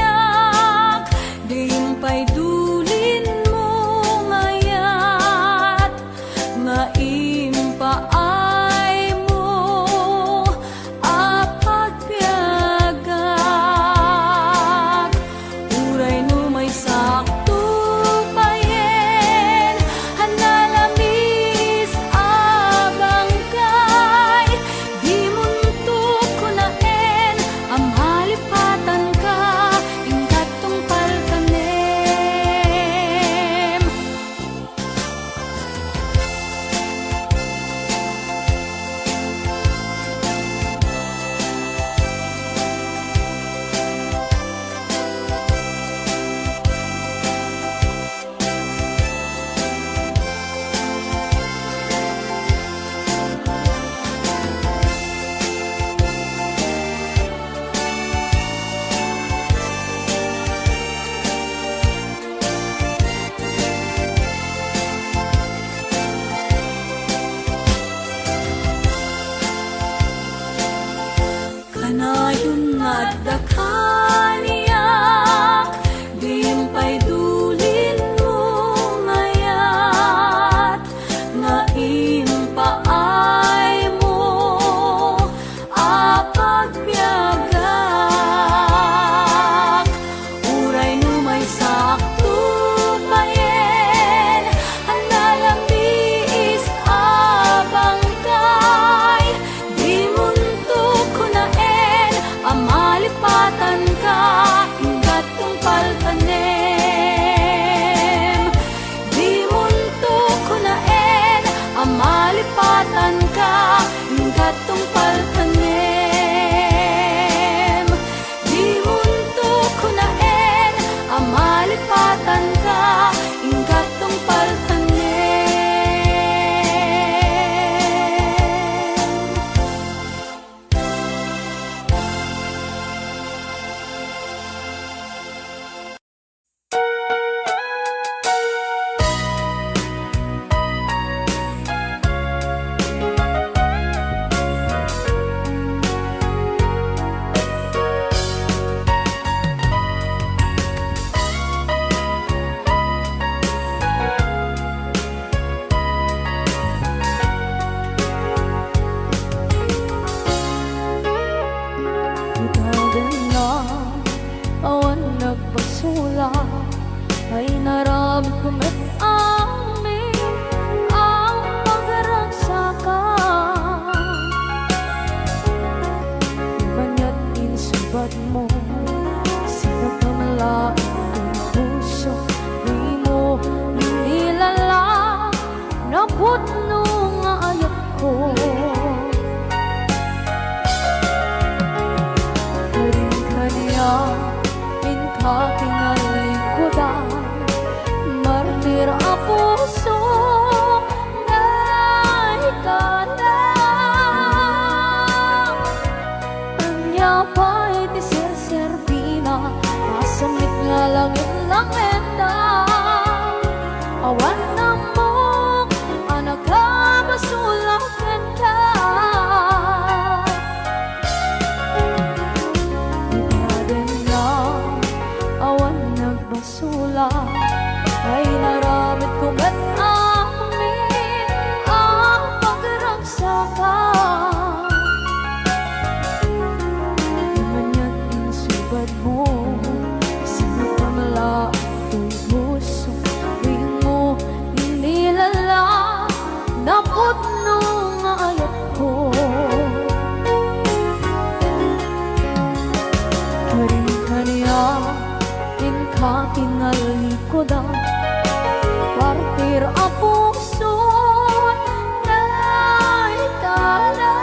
di pay dulinmo ngayat nga impaaymo a pagbiagak. Uray no maysakto payen a nalamis a bangkay, dimonto kunaen a malipatanka, inka tungpal tanem. Kanayon nga adda kaniak, di pay dulinmo ngayat nga impaaymo a pagbiagak. Uray no maysakto payen a nalamis a bangkay, dimonto kunaen a malipatanka, inka tungpal tanem. Dimonto kunaen a malipatanka, inka tungpal tanem. Dimonto kunaen a malipatanka, inka tungpal tanem. Itagan na awan nagbasola, ay naramidko met amin a pagragsakan. Maniat insubatmo, sinagamla ti puso, dimo inilala. Napudno nga ayatko. Karin kaniak, inka tinalikudan, martir a puso, naikana. Ania pay ti serserbina, masamit nga langit-langitna? Awan ammok a nakabasolak kenka. Itagan na awan nagbasolak, ay naramidko met amin a pagragsakan. Maniat insubatmo, sinagamla ti puso, dimo inilala. Napudno nga ayatko. Karin kaniak, inka tinalikudan, martir a puso, naikana.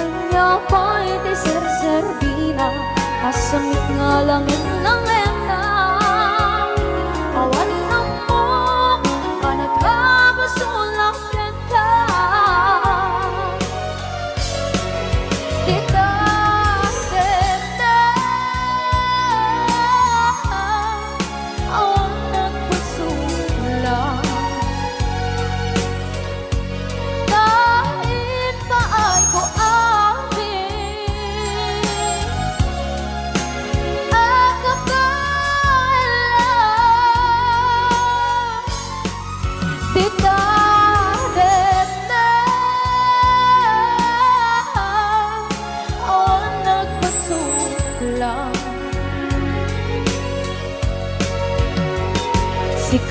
Ania pay ti serserbina, masamit nga langit-langitna? Awan ammok a nakabasolak kenka. Itagan na awan nagbasolak. Ta impaayko amin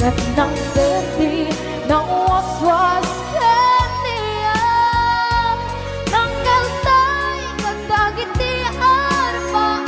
Ket nang perdi, nang waswas ken niya, nang kaltay kadagiti arbaam.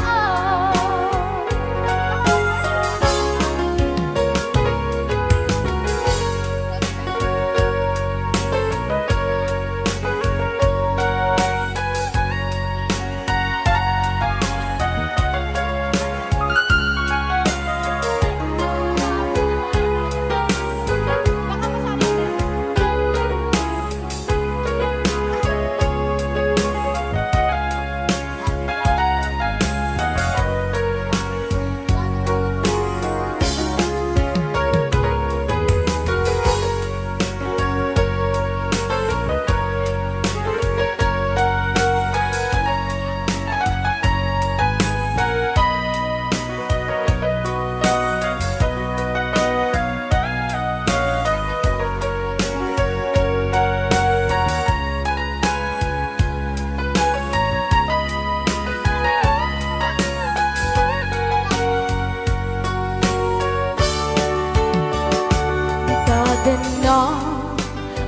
Itadenna,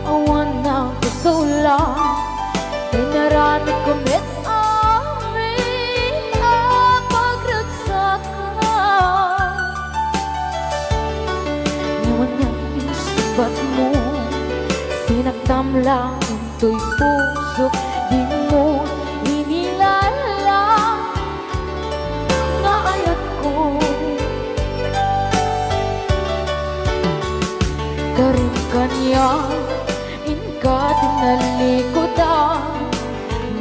awan nagkasula, inaramidko met amin a pagragsakan. Ngem ania insungbatmo, sinaktam lang intoy pusok, dimo inilala nga ayatko. Karim kaniak, inka tinalikudan,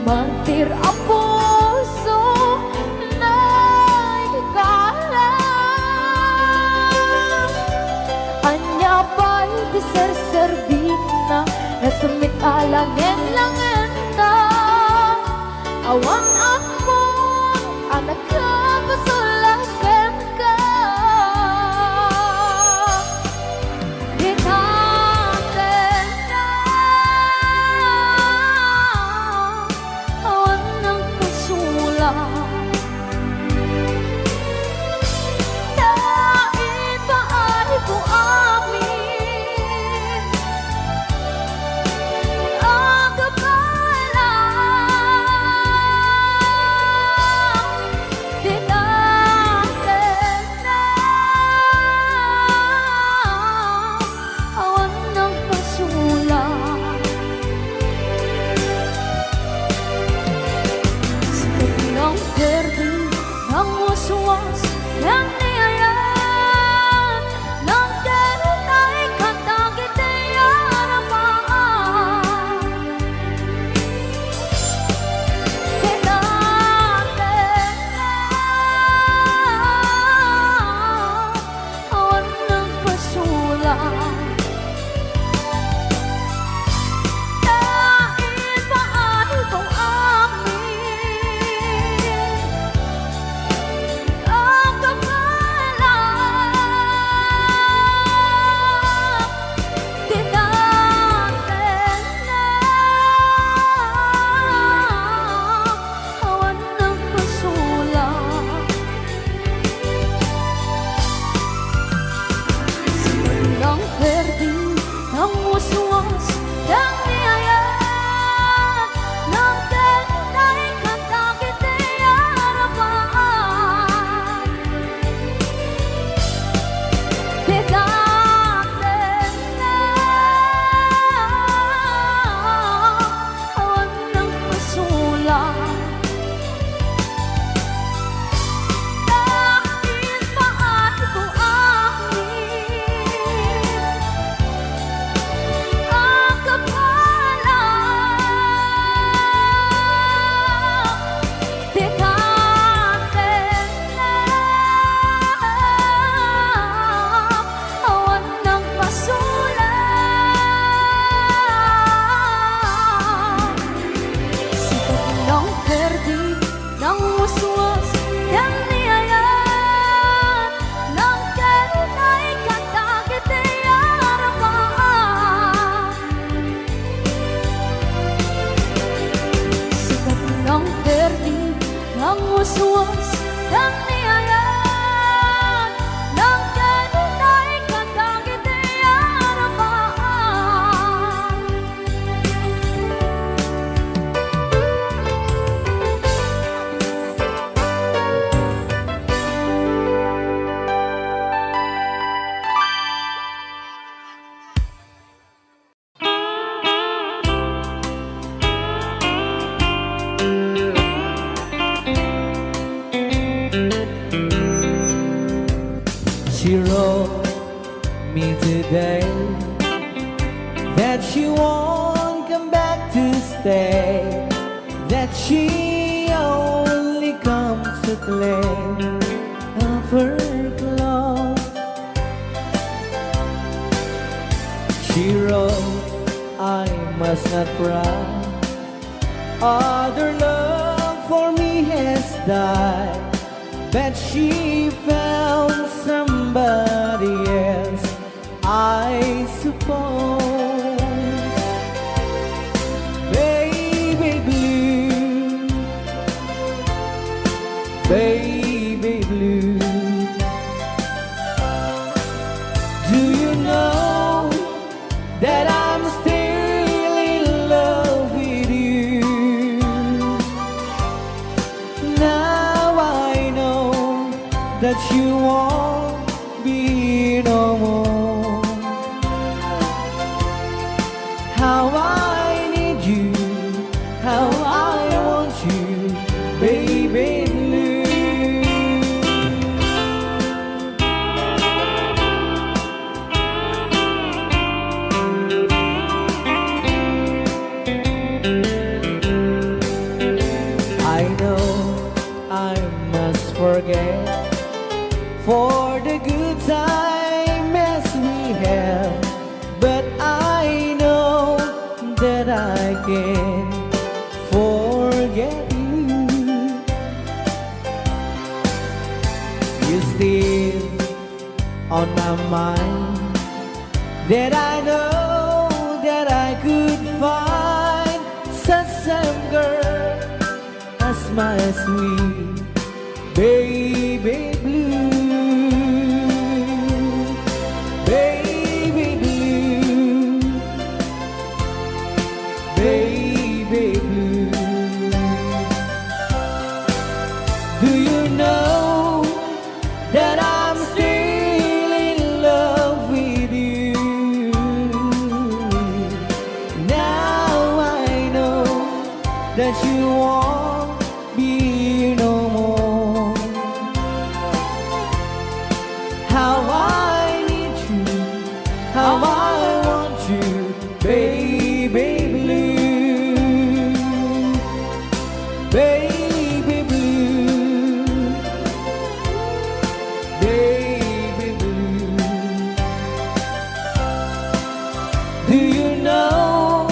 martir a puso, naikala. Ania pay ti serserbina, nasemmit a langen-langenta? Awan ammon a nakapasulak kenka. Itatenna, awan nagpasulak. Naipaayko amin a kappala. Itatenna, awan nagpasulak. Sika ti nangperdi, nangwaswas, ken ni ayat, nangkerutay kadagiti arbaam. Itatenna, awan nagpasulak. Naipaayko amin a kappala. Itatenna, awan nagpasulak. Sika ti nangperdi, nangwaswas, ken ni ayat, nangkerutay kadagiti arbaam. Itatenna, awan nagpasulak. Naipaayko amin a kappala. Itatenna, awan nagpasulak. Sika ti nangperdi, nangwaswas, ken ni ayat, nangkerutay kadagiti arbaam. Sika ti nangperdi, nangwaswas, ken ni ayat, nangkerutay kadagiti day that she won't come back to stay, that she only comes to play of her clothes. She wrote, "I must not cry. Other love for me has died." But she found somebody else, I suppose. Baby blue, baby blue, do you know that I'm still in love with you? Now I know that you won't be no more. How I need you, how I want you, baby blue. I know I must forget for the good time as we had, but I know that I can forget you. You still on my mind, that I know that I could find such same girl as my sweet baby blue, baby blue, baby blue. Do you know that I'm still in love with you? Now I know that you won't be no more. How I need you, how I want you, baby blue, baby blue, baby blue. Do you know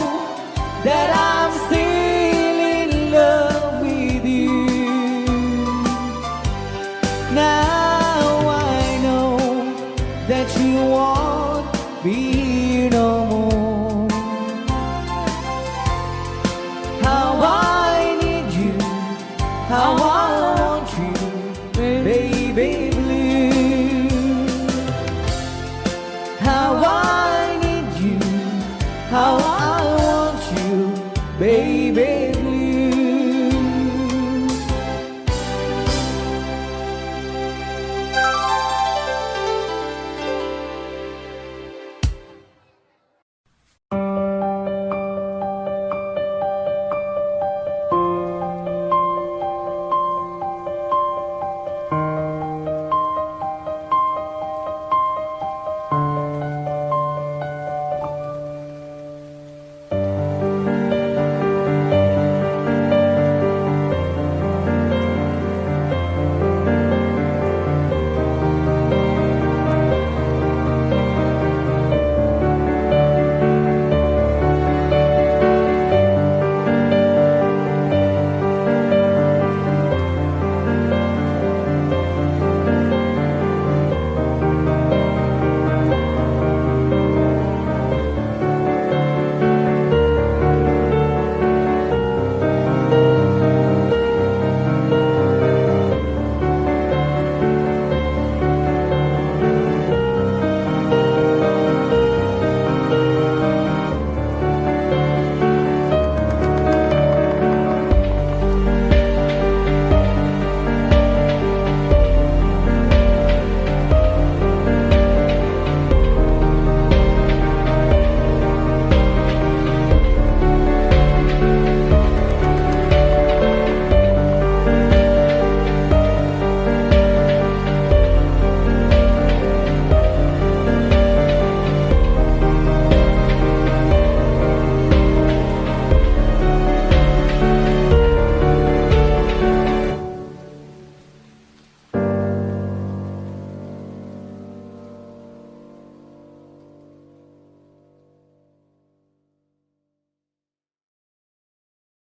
that I'm still in love with you? Now I know that you won't be no more. How I need you, how I